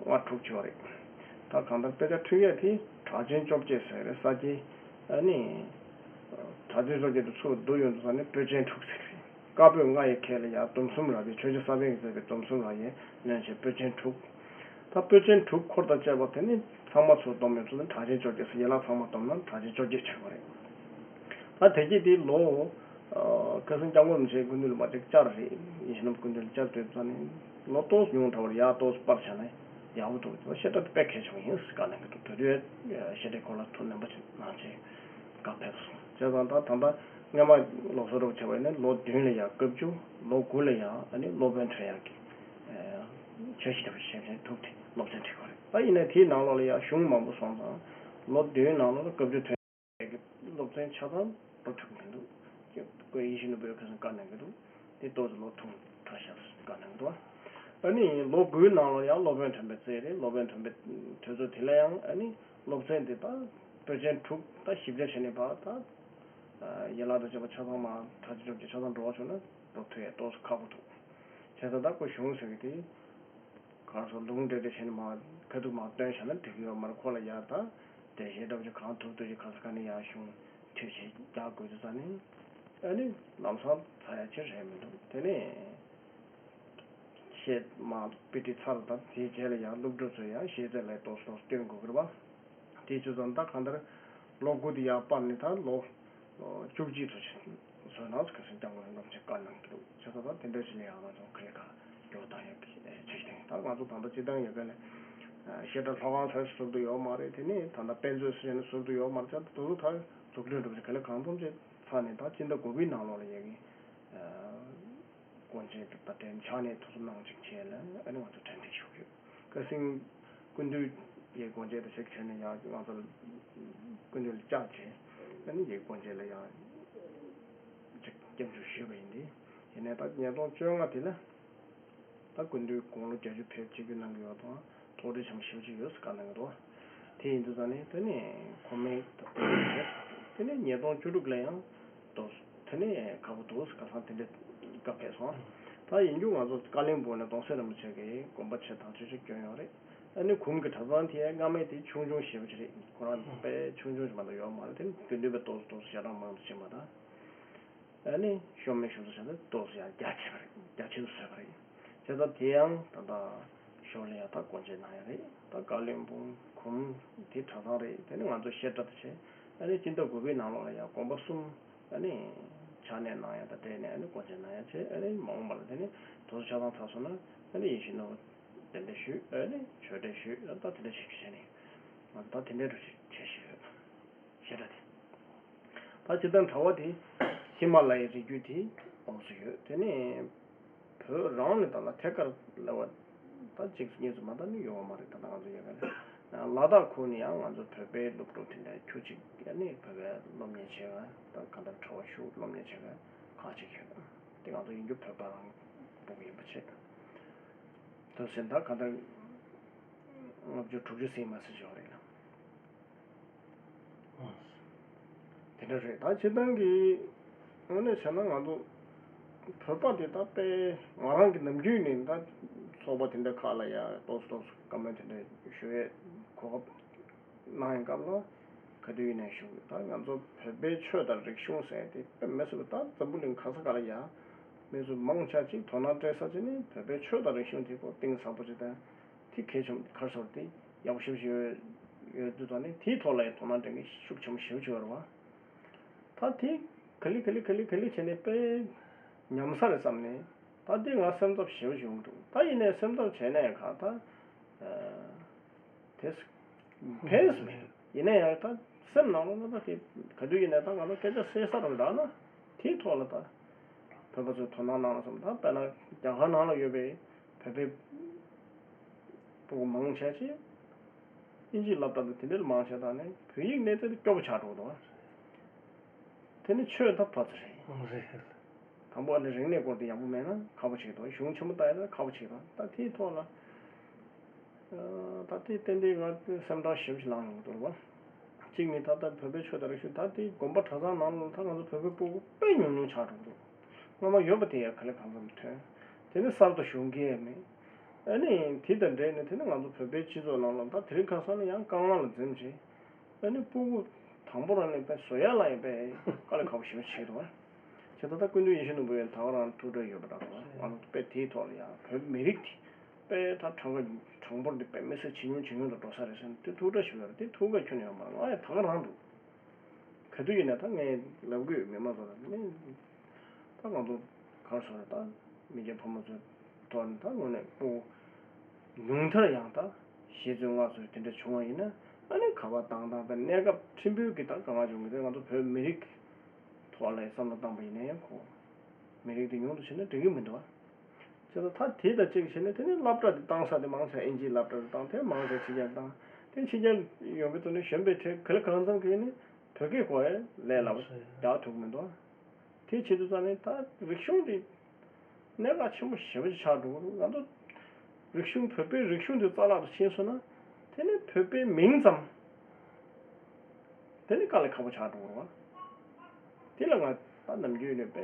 ལྔ་དྲུག་ཅིག་ཡོད་རེད། ད་གང་ལྟར་དཔེ་ཆ་ཁྲིད་ཡས་དེ་གྲགས་ཅན་བཅོ་བརྒྱད་ཟེར་རེད། ས་སྐྱའི་ཨ་ནི་གྲགས་ཅན་བཅོ་བརྒྱད་དེ་ཚུར་བསྡུ་ཡོང་དུས་ཙང་ནས་པོད་ཆེན་དྲུག་ཟེར་གི་རེད། བཀའ་པོད་ལྔ་ཡི་ཁྱད་ལ་ཡང་སྡོམ་གསུམ་རབ་དབྱེ། ཆོས་རྗེ་ས་པཎ་གྱིས་མཛད་པའི་སྡོམ་གསུམ་རབ་དབྱེ་ལོན་བྱས་པོད་ཆེན་དྲུག་ད་པོད་ཆེན་དྲུག་འཁོར་དང་བཅས་པ་དེ་ནི་ཚང་མ་ཚུར་བསྡོམས་ཡོང་དུས་ནི་གྲགས་ཅན་བཅོ་བརྒྱད་ཟེར། ཡན་ལག་ཚང་མ་བསྡོམས་ན་གྲགས་ཅན་བཅོ་བརྒྱད་ཆགས་པ་རེད། ད་དེ་རྗེས་དེ་ལོ། ཁ་སང་སྐྱབས་མགོན་རིན་པོ་ཆེའི་སྐུ་མདུན་ལ་མ་ཅིག་བཅར་རེད། ཡིད་བཞིན་ནོར་བུ་སྐུ་མདུན་ལ་བཅར་དུས་ཙང་ནས་ལོ་ཏོག་ཙམ་ཉུང་དྲགས་པ་རེད། ཡར་ཏོག་ཙམ་སྤར་བྱས་ན་ཡག་པོ་འདུག་བཤད་གྲྭ་དེ་དཔེ་གལ་ཆེན་པོ་ཡིན་ཟེར་བཀའ་གནང་གི་འདུག་དེ་དུས་བཤད་གྲྭའི་སྐོར་ལ་ཐུགས་སྣང་པོ་ཅིག་གནང་བྱས་བཀའ་ཕེབས་སོང་། བྱས་ཙང་ད་ད་ལྟ་སྔོན་མ་སློབ་གསོ་རོགས་བྱས་པ་ཡིན་ན་ལོ་བདུན་ལ་ཡང་བཀའ་བརྒྱུད། ལོ་དགུ་ལ་ཡང་ཨ་ནི་སློབ་དཔོན་ཐོན་ཡག་གི་འཆར་གཞི་འདྲ་པོ་ཞིག་བྱས་ནས་ཐུགས་དེ་སློབ་ཚན་ཁྲིད་དགོས་རེད། ད་ཡིན་ན་དེའི་ནང་ལོགས་ལ་ཡང་གཞུང་མང་པོ་སོང་ཙང་ལོ་བདུན་ནང་ལོགས་ལ་བཀའ་བརྒྱུད་ཐོན་ཡག་གི་སློབ་ཚན་ཆ་ཚང་འགྲོ་ཐུབ་ཀྱི་མི་འདུག་ཀྱེ་ཀོ་ཡིད་བཞིན་ནོར་བུས་ཁ་སང་བཀའ་གནང་གི་འདུག་དེ་ཏོག་ཙམ་ལོ་ཐུང་དྲགས་ཤག་བཀའ་གནང་གི་འདུག་ཨ་ནི་ལོ་དགུའི་ནང་ལོགས་ཡང་སློབ་དཔོན་ཐོན་པའི་རྩིས་རེད། སློབ་དཔོན་ཐོན་པའི་དུས་ཚོད་དེ་ལ་ཡང་ཨ་ནི་སློབ་ཚན་དེ་ད་པོད་ཆེན་དྲུག་ད་ཞིབ་ཆ་བྱས་ནས་ཕར་ད་ཡན་ལག་དང་བཅས་པ་ཆ་ཚང་མ་གྲགས་ཅན་བཅོ་བརྒྱད་ཆ་ཚང་འགྲོ་བ་བྱུང་ན་འགྲོ་ཐུབ་ཡས་ཏོག་ཙམ་ཁག་པོ་འདུག་བྱས་ཙང་ད་ཁོ་གཞུང་ཟེར་གི་དེ་གང་སོགས་ལུང་འདྲེན་འདྲེན་བྱས་ནས་མར་ཁ་ཐུག་མར་བཏོན་བཞག་ན་འགྲིག་གི་ཡོད་མ་རེད། ཁོ་ལ་ཡར་ད་འགྲེལ་བཤད་འདྲ་པོ་ཅིག་གང་ཐུབ་ཐུབ་ཅིག་ག་ས་ག་ནས་ཡར་གཞུང་མཐུད་བྱས་རྒྱག་དགོས་དུས་ཙང་ནས་ཨ་ནི་ལམ་སང་ཚར་ཡ་ཅིག་རེད་མི་འདུག་དེ་ནས་བཤད་མ་དཔེ་ཁྲིད་ཚར་དང་དེའི་རྗེས་ལ་ཡང་སློབ་ཕྲུག་ཚོས་ཡང་ཤེས་ཚད་ལ་ཏོག་ཙམ་སྟོན་དགོས་ཀྱི་རེད་པ། དེའི་ཚོད་ཙམ་ད་གང་ལྟར་ལོ་དགུ་དེ་ཡར་སྤར་ནས་ད་ལོ་བཅུ་གཅིག་ཙམ་ཞིག་བཟོས་ན་ཁ་སང་སྐྱབས་མགོན་རིན་པོ་ཆེས་བཀའ་གནང་གི་འདུག་བྱས་ཙང་ད་དེ་འདྲ་ཞིག་ལ་ཡང་ང་ཚོ་ག་ལེ་ག་འགྱུར་བ་བཏང་ཡག་གི་འཆར་གཞི་བཏིང་། ད་ང་ཚོ་ད་ལྟ་སྤྱིར་བཏང་ཡོད་པ་ལས་བཤད་གྲྭ་ལྷ་ཁང་ཟེར་ཟུར་དུ་ཡོད་མ་རེད། དེ་ནས་ད་ལྟ་དཔེ་མཛོད་ཟེར་ནས་ཟུར་དུ་ཡོད་མ་རེད། བྱས་ཙང་དེ་ཚོ་ད་འཛུགས་སྐྲུན་འགྲོ་བཞིན་ག་ལེ་གང་འཚམ་ཅིག་ཚར་ནས་ད་སྤྱི་ཟླ་དགུ་པའི་ནང་ལོགས་ལ་ཡ་གི་དགོངས་བཞེས་དང་དེ་ཕྱག་ལས་ཐུགས་སུ་གནང་ཅིག་བྱས་ལ་ཨ་ནི་ང་ཚོ་གྲ་སྒྲིག་ཞུ་གི་ཡོད། ཁ་སང་སྐུ་མདུན་ཡའི་དགོངས་བཞེས་དང་ཞིག་བྱས་ནས་ཡང་ང་ཚོ་སྐུ་མདུན་ལ་བཅར་བྱས་ཨ་ནི་ཡའི་དགོངས་བཞེས་ལ་ཡང་ཅིག་སྐྱབས་འཇུག་ཞུས་པ་ཡིན་ཏེ། ཡིན་ནའི་ད་ཉིས་སྟོང་བཅོ་ལྔ་དེ་ལ་ད་སྐུ་མདུན་དགུང་ལོ་བརྒྱད་ཅུ་ཕེབས་ཆིབས་བསྒྱུར་གནང་གི་ཡོད་དང་། ཐུགས་རྗེ་ཆེན་པོ་ཞེ་པོ་ཅིག་ཡོད་ཟེར་བཀའ་གནང་གི་འདུག་དེ་ཡིན་དུས་ཙང་ནས་དེ་ནས་ཁོ་མོས་དེ་ནས་ཉིས་སྟོང་བཅུ་དྲུག་ལ་ཡང་འདུག་དེ་ནས་ཁག་པོ་འདུག་ཟེར་ཁ་སང་དེ་འདྲའི་བཀའ་ཕེབས་སོང་། ད་ཡིན་རྒྱུ་ང་ཚོ་ཀ་བློན་སྦུག་ནས་གདུང་སྲས་རིན་པོ་ཆེ་གི་དགོན་པ་ཆེ་ཐག་ཆོད་ཆོད་བསྐྱོན་ཡོད་རེད། ཨ་ནི་གུམ་གྱི་གྲྭ་ཚང་དེ་སྔ་མའི་དེ་ཆུང་ཆུང་ཞེ་པོ་ཅིག་རེད། ཁོ་རང་དཔེ་ཆུང་ཆུང་ཞིག་མ་གཏོགས་ཡོད་མ་རེད། དེ་ནི་དགེ་འདུན་པའི་ཏོག་ཙམ་ཏོག་ཙམ་ཞེ་དྲག་མང་དུ་ཕྱིན་པ་དང་། ཨ་ནི་ཤོ་མེ་ཤོ་ཚོ་བྱས་ཏེ་ཏོག་ཙམ་ཡང་རྒྱ་ཆེ་བ་རེད། རྒྱ་ཆེ་རུ་བཟོས་པ་རེད། བྱས་ཙང་དེ་ཡང་ད་ལྟ་ཞོར་ལ་ཡང་ད་སྒོ་འབྱེད་གནང་ཡ་རེད། ད་བཀའ་བློན་སྦུག་གུམ་དེ་གྲྭ་ཚང་རེད། དེ་ནི་ང་ཚོ་བཤད་གྲྭ་དེ་བྱས། ཨ་ནི་སྤྱི་ཟླ་དགུ་པའི་ནང་ལོགས་ལ་ཡང་དགོན་པ་གསུམ་ཨ་ནི་ཕྱག་ལས་གནང་ཡ་དང་འབྲེལ་ནས་ཨ་ནི་སྒོ་འབྱེད་གནང་ཡ་བྱས། ཨ་ནི་མ་འོངས་པ་ལ་དེ་ནི་དེ་ཚོ་ཆ་ཚང་ཚར་སོང་ན་ཨ་ནི་ཡིད་བཞིན་ནོར་བུ་གདན་འདྲེན་ཞུས། ཨ་ནི་ཆོས་འབྲེལ་ཞུས། ཨ་ད་དེ་འདྲ་ཞིག་བྱས་ནས་ང་ཚོ་ད་དེ་འདྲའི་འགྲོ་བྱེད་བྱེད་བཞིན་ཡོད། བཤད་གྲྭ་དེ། ད་སྤྱིར་བཏང་གྲྭ་བ་དེ་ཧི་མ་ལ་ཡའི་རི་རྒྱུད་དེ་ཡོངས་སུ་ཡོད། དེ་ནས་བོད་རང་ནས་ད་ལ་ཐད་ཀར་ལ་བ་ད་གཅིག་གཉིས་སུ་མ་ད་ནི་ཡོད་པ་མ་རེད། ད་ལྟ་ང་ཚོ་ཡོད་པ་ལས་ ལ་དྭགས་ཁུལ་ནས་ཡང་ང་ཚོ་བོད་པའི་སློབ་ཕྲུག་དེ་འདྲ་ཁྱུ་གཅིག་ཡ་ནི་བོད་པའི་སློབ་གཉེར་བྱེད་མཁན་དང་གང་ལྟར་གྲྭ་པ་ཞུགས་སློབ་གཉེར་བྱེད་མཁན་ཁག་ཅིག་ཡོད། དེ་ང་ཚོ་ཡིན་རྒྱུ་བོད་པ་རང་སྤུ་གུ་ཡིན་པ་བྱས། དུ་ཟིན་ད་གང་ལྟར་ལྔ་བཅུ་དྲུག་ཅུ་ཟིན་མ་ཟིན་ཞིག་ཡོད་རེད་ལ། དེ་འདྲ་རེད། ད་སྤྱིར་བཏང་གི་དངོས་གནས་བྱས་ན་ང་ཚོ་བོད་པ་དེ་ད་དཔེ་ང་རང་གི་ནམ་རྒྱུན་ནས་ད་ཚོགས་པ་དེ་འདྲ་ཁག་ལ་ཡ་ཏོག་ཙམ་ཏོག་ཙམ་བཀའ་མོལ་དེ་འདྲ་ཞུ་ཡས་གོ་སྐབས་གནང་ཡས་སྐབས་ལ་ག་དུས་ཡིན་ནའི་ཞུ་གི། ད་ང་ཚོ་བོད་པའི་ཆོས་དང་རིག་གཞུང་ཟེར་དེ་དཔེ་མི་སྲིད་པ་ད་འཛམ་བུ་གླིང་ག་ས་ག་ལ་ཡ་མི་ཚོ་མང་ཆེ་ཅིག་དོ་སྣང་སྤྲད་ས་ཅིག་ནི་བོད་པའི་ཆོས་དང་རིག་གཞུང་དེ་ཁོ་གཏིང་ཟབ་པོ་ཅིག་དང་། དེ་གལ་ཆེན་པོ་ག་རེ་ཟེར་དེ་ཡག་པོ་ཞེ་པོ་ཅིག་ཡོད་ཡོད་དུས་ད་ནི་དེའི་ཐོག་ལ་ཡང་དོ་སྣང་སྤྲད་མཁན་ཤུགས་ཆེན་པོ་ཞེ་པོ་ཅིག་ཡོད་རེད་བ། ད་དེ་ག་ལེ་ག་ལེ་ག་ལེ་ག་ལེ་བྱས་ནས་དཔེ་ཉམས་ས་རེད་བསམ་ནས་ད་དེ་ང་སེམས་འཚབ་ཞེ་པོ་ཅིག་ཡོང་གི་འདུག་ད་ཡིན་ནའི་སེམས་འཚབ་བྱས་ནའི་ག་ད་དེ་ཕན་སུ་མེད། ཡིན་ནའི་ཡང་ད་སེམས་ནང་ལོགས་ན་ད་དེ་ག་དུས་ཡིན་ནའི་ད་ང་ཚོ་སྐད་ཆ་བཤད་ས་རུ་འདྲ་ན་དེའི་ཐོག་ལ་ད་བོད་པ་ཚོས་དོ་སྣང་གནང་བསམ། ད་དཔེར་ན་རྒྱ་གར་ནང་ལ་ཡོད་པའི་བོད་པའི་སྤུ་གུ་མང་ཆེ་ཅིག་དབྱིན་ཇིའི་སློབ་གྲྭ་དང་དེ་འདྲའི་མང་ཆེ་དང་ནི་བོད་ཡིག་གནས་ཚད་དེ་སྐྱོ་པོ་ཆགས་འགྲོ་གི་འདུག་དེ་ནི་ཆོས་ད་ཕར་ཚུར་རེད། རེད། དང་པོ་ཨ་ནི་རིག་གནས་སྐོར་དེ་ཡག་པོ་མེད་ན་ཁག་པོ་ཆགས་འདུག་གཞུང་ཆེན་པོ་ལྟ་ཡ་ན་ཁག་པོ་ཆགས་འདུག་ད་དེའི་ཐོག་ལ་ད་དེ་ཏན་ཏན་ང་སེམས་ཁྲལ་ཞེ་པོ་ཞིག་ལངས་ཡོང་གི་འདུག་རེད་བ། གཅིག་ནི་ད་ལྟ་བོད་པའི་ཆོས་དང་རིག་གཞུང་ད་ལྟའི་དགོན་པ་གྲྭ་ཚང་ནང་ལ་ད་ང་ཚོ་བོད་པའི་སྤུ་གུ་དཔེ་ཉུང་ཉུང་ཆགས་འགྲོ་གི་འདུག་སྔོན་མ་ཡོད་པ་དེ་ཡང་ག་ལེ་གང་འཚམ་ཐོན། དེ་ནི་གསར་དུ་ཞུགས་མཁན་ཡང་མེད། ཨ་ནི་དེ་དང་འབྲེལ་ནས་དེ་ནི་ང་ཚོ་བོད་པའི་སྤྱི་ཚོགས་ནང་ལ་ད་དེ་རིང་ཁ་སང་ལ་ཡང་དཀའ་ངལ་ལ་འཛེམ་བྱས། ཨ་ནི་སྤུ་གུ་དང་པོ་རང་ནས་དཔེ་བཟོ་ཡ་ལ་ཡང་དཔེ་དཀའ་ལས་ཁག་པོ་ཞེ་པོ་ཞིག་འདུག་བ། བྱས་ཙང་ད་སྐུ་མདུན་ཡིད་བཞིན་ནོར་བུ་ཡང་ད་ག་རང་ཐུགས་ཁྲལ་ཡོད་པ་འདྲ་བ། ང་ཚོ་དཔེ་དེའི་ཐོག་ལ་ཡང་བོད་མི་རིགས་དེ་དཔེ་ད་གྲངས་ཀ་གྲངས་འབོར་འདི་དཔེ་མི་སྲིད་ཇེ་ཉུང་ཇེ་ཉུང་དུ་འགྲོ་ས་རེད་ཟེར་ནས་དེ་ཐུགས་ཁྲལ་ཞུ་ཡ་རེད། དེ་ཐུགས་ཁྲལ་ཁྱོན་ནས་ཡོད་མ་རེད། ང་ཡང་ད་ག་རང་འདུག་ག་དུས་ཡིན་ན་ད་ངས་ལབ་དགོས་མི་མ་གཏོགས་ད་ནི་ད་ང་ཚོ་ག་རེ་ཟེར་ད་མི་སྐྱ་ཕོ་མོ་ཚོའི་ཐོག་ནས་ད་དངོས་གནས་སྤུ་གུ་ཉུང་མཐར་ཡང་ད་བཞི་ཚོད་ལྔ་ཚོད་དེ་འདྲ་བྱུང་བ་ཡིན་ན་ཨ་ནི་ག་བ་བཏང་སྟངས་དང་གནས་སྐབས་ཕྲན་བུ་གི་ད་གང་ང་བྱུང་གི་རེད། ང་ཚོ་བོད་མི་རིགས་ཐོག་ལ་བསམ་བློ་བཏང་པ་ཡིན་ན་ཡང་ཁོ་མི་རིགས་དེ་ཉུང་དུ་ཕྱིན་ན་འགྲིག་གི་མི་འདུག་ཨ། བྱས་ཙང་ད་དེ་དང་གཅིག་བྱས་ནས་དེ་ནས་སློབ་གྲྭ་དེ་བཏང་ས་དེ་མང་ཆེ་ཨིན་ཇིའི་སློབ་གྲྭ་དེ་བཏང་། དེ་མང་ཆེ་ཕྱི་རྒྱལ་བཏང་། དེ་ཕྱི་རྒྱལ་ཡོང་པའི་ཐོག་ནས་གཞོན་པའི་གྲས་ག་ལེ་གང་འཚམ་གྱིས་ནི་བོད་སྐད་གོ་ཡ་ལས་སླ་པོ་རྒྱག་ཐུབ་མི་འདུག་དེ་བྱེད་དུས་ཙང་ནས་ད་རིག་གཞུང་དེ་གནད་འགག་ཆེན་པོ་ཞེ་པོ་ཅིག་ཆགས་འགྲོ་གི་འདུག་ང་ཚོ་རིག་གཞུང་བོད་པའི་རིག་གཞུང་དེ་རྩ་བརླག་ཏུ་ཕྱིན་སོང་ན་དེ་ནི་བོད་པའི་མིང་ཙམ་དེ་ནི་དཀའ་ལས་ཁག་པོ་ཆགས་འགྲོ་གི་རེད་བ། དེ་ལ་ང་ད་ནམ་རྒྱུན་ནས་དཔེ་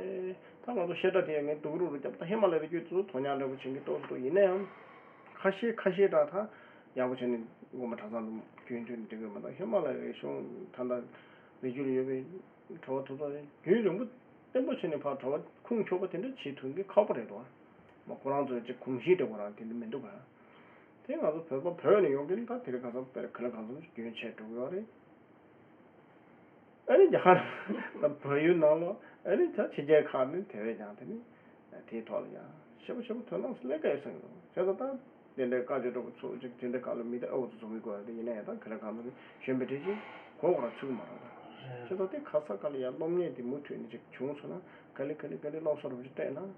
ད་ང་ཚོ་བཤད་གྲྭ་དེ་ངས་སྡུག་རུ་རུ་བརྒྱབ། ད་ཧི་མ་ལ་ཡའི་རྒྱུད་དུ་དོ་མཉམ་འདྲ་པོ་བྱེད་ཀྱི་ཏོག་ཏོག་ཡིན་ན་ཡང་ཁ་ཤས་ཁ་ཤས་འདྲ་ད་ཡག་པོ་བྱས་ནས་དགོན་པ་གྲྭ་ཚང་དུ་རྒྱུན་མཐུད་ནས་འགྲིག་གི་མ་གཏོགས་ཧི་མ་ལ་ཡའི་རིག་གཞུང་ད་ལྟ་རི་རྒྱུད་ལ་ཡོད་པའི་གྲྭ་པ་དེ་ཚོ་རྒྱུན་རིང་པོ་བརྟན་པོ་བྱས་ནས་ཕར་གྲྭ་པ་ཁུངས་འཁྱོལ་པ་དེ་འདྲ་བྱེད་ཐུབ་མཁན་ཁག་པོ་རེད་དོ། མ་ཁོ་རང་ཚོའི་ཅིག་གོམས་གཤིས་འདྲ་ཁོ་རང་དེ་འདྲ་མི་འདུག་ག་དེ་ང་ཚོ་བོད་པ་བོད་ནས་ཡོང་མཁན་ད་དེ་རིང་ཁ་སང་དཔེར་ག་ལེ་གང་འཚམ་རྒྱུན་ཆད་འགྲོ་གི་ཡོད་རེད། ཨ་ནི་རྒྱ་གར་དང་བལ་ཡུལ་ནང་ལོགས་ཨ་ནི་ད་ཕྱི་རྒྱལ་ཁག་ནི་དེ་བས་ཀྱང་དེ་ནི་དེའི་ཐོག་ལ་ཡང་ཞེ་པོ་ཞེ་པོ་དོ་སྣང་སླེབས་ཀ་ཡོད་ས་ཡིན་རུང་། བྱས་ཙང་ད་དེ་འདྲའི་བཀའ་བརྒྱུད་འདྲ་པོ་ཚོ་ཅིག་དེ་འདྲའི་སྐབས་ལ་མི་དེ་ཨ་འུ་ཚོ་ཚོ་མི་དགོས་རེད། དེ་ཡིན་ན་ཡང་ད་ག་ལེ་གང་འཚམ་གཞོན་པའི་གྲས་ཅིག་གོ་གོ་ར་ཚུགས་མ་རེད། བྱས་ཙང་དེ་ག་ས་ག་ལ་ཡང་སློབ་གཉེར་དེ་མུ་མཐུད་ནས་ཅིག་བྱུང་སོང་ན་ག་ལེ་ག་ལེ་ག་ལེ་སློབ་གསོ་རུ་ཅིག་སྤྲད་ན་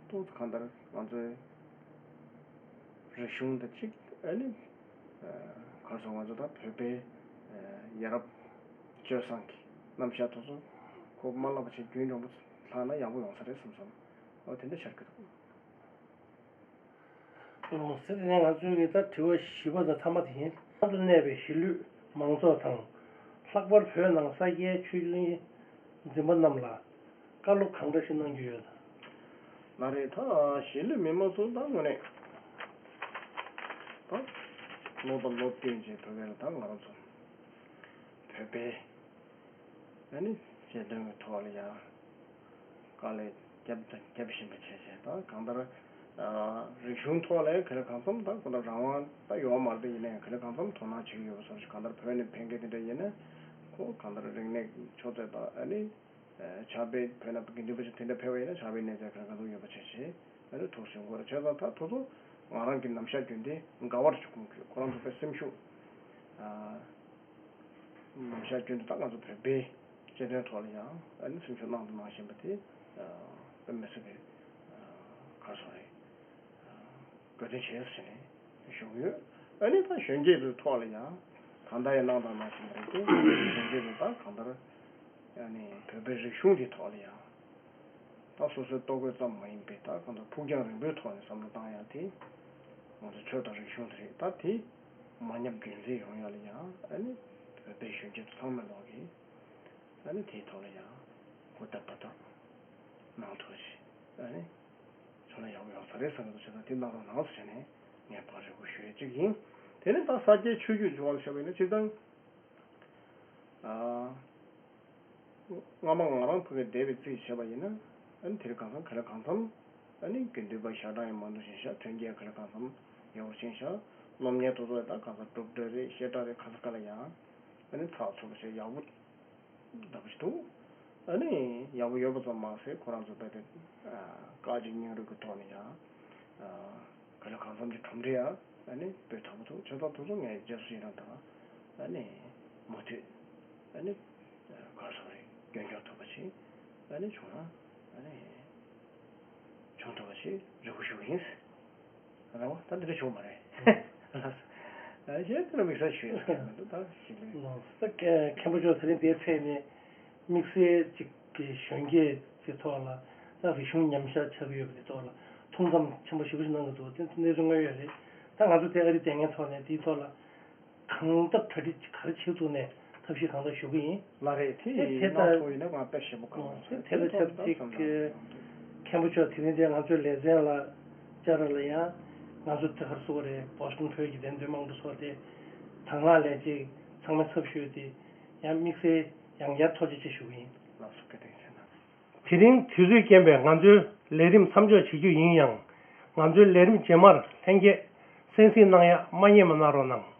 ཏོག་ཙམ་གང་ལྟར་ང་ཚོའི་རིག་གཞུང་དང་གཅིག་ཨ་ནི་ག་རེ་ཟེར་ང་ཚོ་ད་བོད་པའི་ཡ་རབས་སྤྱོད་བཟང་གི་རྣམ་གཞག་དེ་ཚོ་ཁོ་མ་བརླག་པ་བྱས་རྒྱུན་རིང་པོ་ལྷག་ན་ཡག་པོ་ཡོང་ས་རེད་བསམ་སོང་། འོ་དེ་འདྲ་ཆགས་ཀྱི་འདུག་ལགས་སོ། དེ་ནས་ང་ཚོའི་གི་ད་དྲི་བ་བཞི་པ་དང་མཐའ་མ་དེ་ཡིན། གནམ་དུ་གནས་པའི་གཞིས་ལུས་མང་ཚོགས་དང་། ལྷག་པར་བོད་ནང་ས་སྐྱའི་ཆོས་བརྒྱུད་འཛིན་པ་རྣམས་ལ་བཀའ་སློབ་གང་འདྲ་ཞིག་གནང་རྒྱུ་ཡོད། ལགས་རེད། ད་གཞིས་ལུས་མི་མང་ཚོ་ད་དངོས་གནས་ད་ལོ་དང་ལོ་བསྟུན་བྱས་བོད་པའི་ལ་ད་ང་རང་ཚོ་བོད་པའི་ཨ་ནི་རྩ་དོན་གྱི་ཐོག་ལ་ཡང་དཀའ་ལས་བརྒྱབ་དང་རྒྱབ་བཞིན་པ་བྱས་བྱས། ད་གང་ལྟར་རིག་གཞུང་ཐོག་ལ་ག་ལེ་གང་འཚམ་ད་ཁོ་ན་རང་དབང་ད་ཡོད་མ་རེད། ཡིན་ན་ཡང་ག་ལེ་གང་འཚམ་དོ་སྣང་བྱེད་ཀྱི་ཡོད་པ་སོགས་ཤིག་གང་ལྟར་བོད་ནས་ཕེབས་མཁན་དེ་འདྲ་ཡིན་ན་ཁོ་གང་ལྟར་རིག་གནས་ཀྱི་ཆུ་ཚད་དང་ཨ་ནི་ཕྱག་དཔེ་བོད་ནང་དགེ་འདུན་པ་ཞིག་དེ་འདྲ་ཕེབས་པ་ཡིན་ན་ཕྱག་དཔེ་གནས་ཚད་ག་ལེ་གང་འཚམ་ཡོད་པ་བྱས་བྱས་ཨ་ནི་ཐུགས་སུན་དགོས་རེད། བྱས་ཙང་ད་ཐུགས་ཚོ་ང་རང་གི་ནམ་ཞག་རྒྱུན་དེ་དགའ་བར་བྱུང་གི། ཁོ་རང་ཚོ་དཔེ་སེམས་ཤུགས་ནམ་ཞག་རྒྱུན་དུ་ད་ང་ཚོ་བོད་པའི་བརྩེ་དུང་ཐོག་ལ་ཡང་ཨ་ནི་སེམས་ཤུགས་གནང་དང་གནང་བཞིན་པ་དེ་དཔེ་མི་སྲིད་པའི་ག་རེ་ཟེར་དགོས་རེད། དགའ་སྟོན་བྱས་ཟེར་ནས་ཞུ་གི་ཡོད། ཨ་ནི་ད་གཞོན་སྐྱེས་ཚོའི་ཐོག་ལ་ཡང་གང་ལྟར་ཡང་གནང་དང་གནང་བཞིན་པ་རེད་དེ། གཞོན་སྐྱེས་ཚོ་ད་གང་ལྟར་ཨ་ནི་བོད་པའི་རིག་གཞུང་དེའི་ཐོག་ལ་ཡང་ད་སོ་སོའི་ལྟོ་གོས་ཙམ་མ་ཡིན་པའི་ད་གང་ལྟར་ཕུགས་རྒྱང་རིང་པོའི་ཐོག་ནས་བསམ་བློ་བཏང་ཡ་དེ་ང་ཚོ་ཆོས་དང་རིག་གཞུང་དེ་རེད། ད་དེ་མ་ཉམས་རྒྱུན་འཛིན་ཡོང་ཡ་ལ་ཡང་ཨ་ནི་བོད་པའི་གཞོན་སྐྱེས་ཚོ་ཚང་མས་ལོག་གིས་ཨ་ནི་དེའི་ཐོག་ལ་ཡང་ཧུར་ཐག་འབད་ཐག་གནང་ཐུབ་ཅིག་ཨ་ནི་བྱུང་ན་ཡག་པོ་ཡོང་ས་རེད་བསམ་གྱི་འདུག་བྱས་ཙང་དེ་གནང་རོགས་གནང་ཟེར་ནས་ངས་ཕར་རེ་སྐུལ་ཞུ་ཡས་གཅིག་ཡིན། དེ་ནས་ད་ས་སྐྱའི་ཆོས་བརྒྱུད་འབྱུང་བ་ལ་བཤད་པ་ཡིན་ན་སྤྱིར་བཏང་ཨ། སྔ་མ་ང་རང་ཕ་གིར་བསྡད་པའི་རྩིས་བྱས་པ་ཡིན་ན། ཨ་ནི་དེ་རིང་གང་འཚམ་ག་ལེ་གང་འཚམ། ཨ་ནི་དགེ་འདུན་པ་ཞག་གྲངས་ཡང་མང་དུ་ཕྱིན་ཤག་མཐུན་རྐྱེན་ག་ལེ་གང་འཚམ་ཡག་པོ་ཕྱིན་ཤག་སློབ་གཉེར་དེ་ཚོ་ཡང་ད་གང་ཟག་སྒྲུབ་གྲྭ་རེད། བཤད་གྲྭ་རེད། ག་ས་ག་ལ་ཡང་ཨ་ནི་ཚགས་ཚུད་པོ་བྱས་ཡག་པོ་འདྲ་པོ་ཞིག་འདུག་ཨ་ནི་ཡག་པོ་ཡོད་པ་ཙམ་མ་ཟད་ཁོ་རང་ཚོ་རྦད་དེ་དཀའ་སྤྱད་སྙིང་རུས་ཀྱི་ཐོག་ནས་ཡང་ག་ལེ་གང་འཚམ་གྱི་གྲུབ་འབྲས་ཡང་ཨ་ནི་དཔེ་དག་པོ་འདུག་བྱས་ཙང་དེ་ཚོ་ངས་རྗེས་སུ་ཡི་རང་དང་ཨ་ནི་མུ་མཐུད་ཨ་ནི་ག་རེ་ཟེར་དགོས་རེད། རྒྱུན་འཁྱོངས་ཐུབ་པ་ཞིག་ཨ་ནི་བྱུང་ན་ཨ་ནི་བྱུང་ཐུབ་པ་ཞིག་རེ་སྐུལ་ཞུ་གི་ཡིན། རེད་བ། ད་འདི་འདྲ་བྱུང་བ་མ་རེད། ལགས་སོ། ཨ་གཞན་དེ་ལ་དམིགས་བསལ་ཞུ་ཡས་ཀྱི་མི་འདུག་ད་ཞིག་ལས། ལགས་སོ། ད་མཁན་པོ་མཆོག་དེ་རིང་འདིར་ཕེབས་ནས་དམིགས་བསལ་ཅིག་གི་གཞོན་སྐྱེས་ཀྱི་ཐོག་ལ་ད་རིག་གཞུང་ཉམས་ཆག་ཆགས་ཀྱི་ཡོད་པ་དེ་ཐོག་ལ་ཐུགས་བསམ་ཆེན་པོ་ཞེ་པོ་ཞིག་གནང་གི་འདུག་དེ་གནས་ཚུལ་དངོས་ཡོད་རེད། ད་ང་ཚོ་དེ་ཨ་རི་བསྡད་མཁན་ཐོག་ནས་དེའི་ཐོག་ལ་གང་ཐབས་གྲ་སྒྲིག་ག་རེ་བྱེད་ཐུབ་ནས་ཐབས་ཤེས་གང་ཐུབ་ཞུ་གི་ཡིན། ལགས་རེད། དེ་དེ་ཡིན་ཐད་གནང་ཐུབ་ཡིན་ན་ང་དཔེ་ཞེ་པོ་དགའ་བ་རེད། དེ་ཐད་ལ་ཆབས་ཅིག་མཁན་པོ་མཆོག་དེ་རིང་འདིར་ང་ཚོའི་ལེ་ཚན་ལ་བཅར་བ་ལ་ཡང་ང་ཚོ་དེ་གར་སུ་བ་རེད། བོ་སི་ཊོན་བོད་ཀྱི་བདེན་དོན་དམངས་གཙོ་ཚོགས་སྡེ་དང་བླངས་ལས་བྱེད་ཚང་མའི་ཚབ་ཞུས་ཏེ་ཡང་དམིགས་བསལ་ཡང་བསྐྱར་ཐུགས་རྗེ་ཆེ་ཞུ་གི་ཡིན། ལགས་སོ། བཀའ་དྲིན་ཆེ་གནང་། དེ་རིང་དུས་ཚོད་རྐྱེན་པས་ང་ཚོའི་ལས་རིམ་མཚམས་འཇོག་བྱེད་རྒྱུ་ཡིན་ཡང་། ང་ཚོའི་ལས་རིམ་རྗེས་མར་ལྷན་རྒྱས་གསན་གཟིགས་གནང་ཡག་མ་བསྙེལ་བ་གནང་རོགས་གནང་།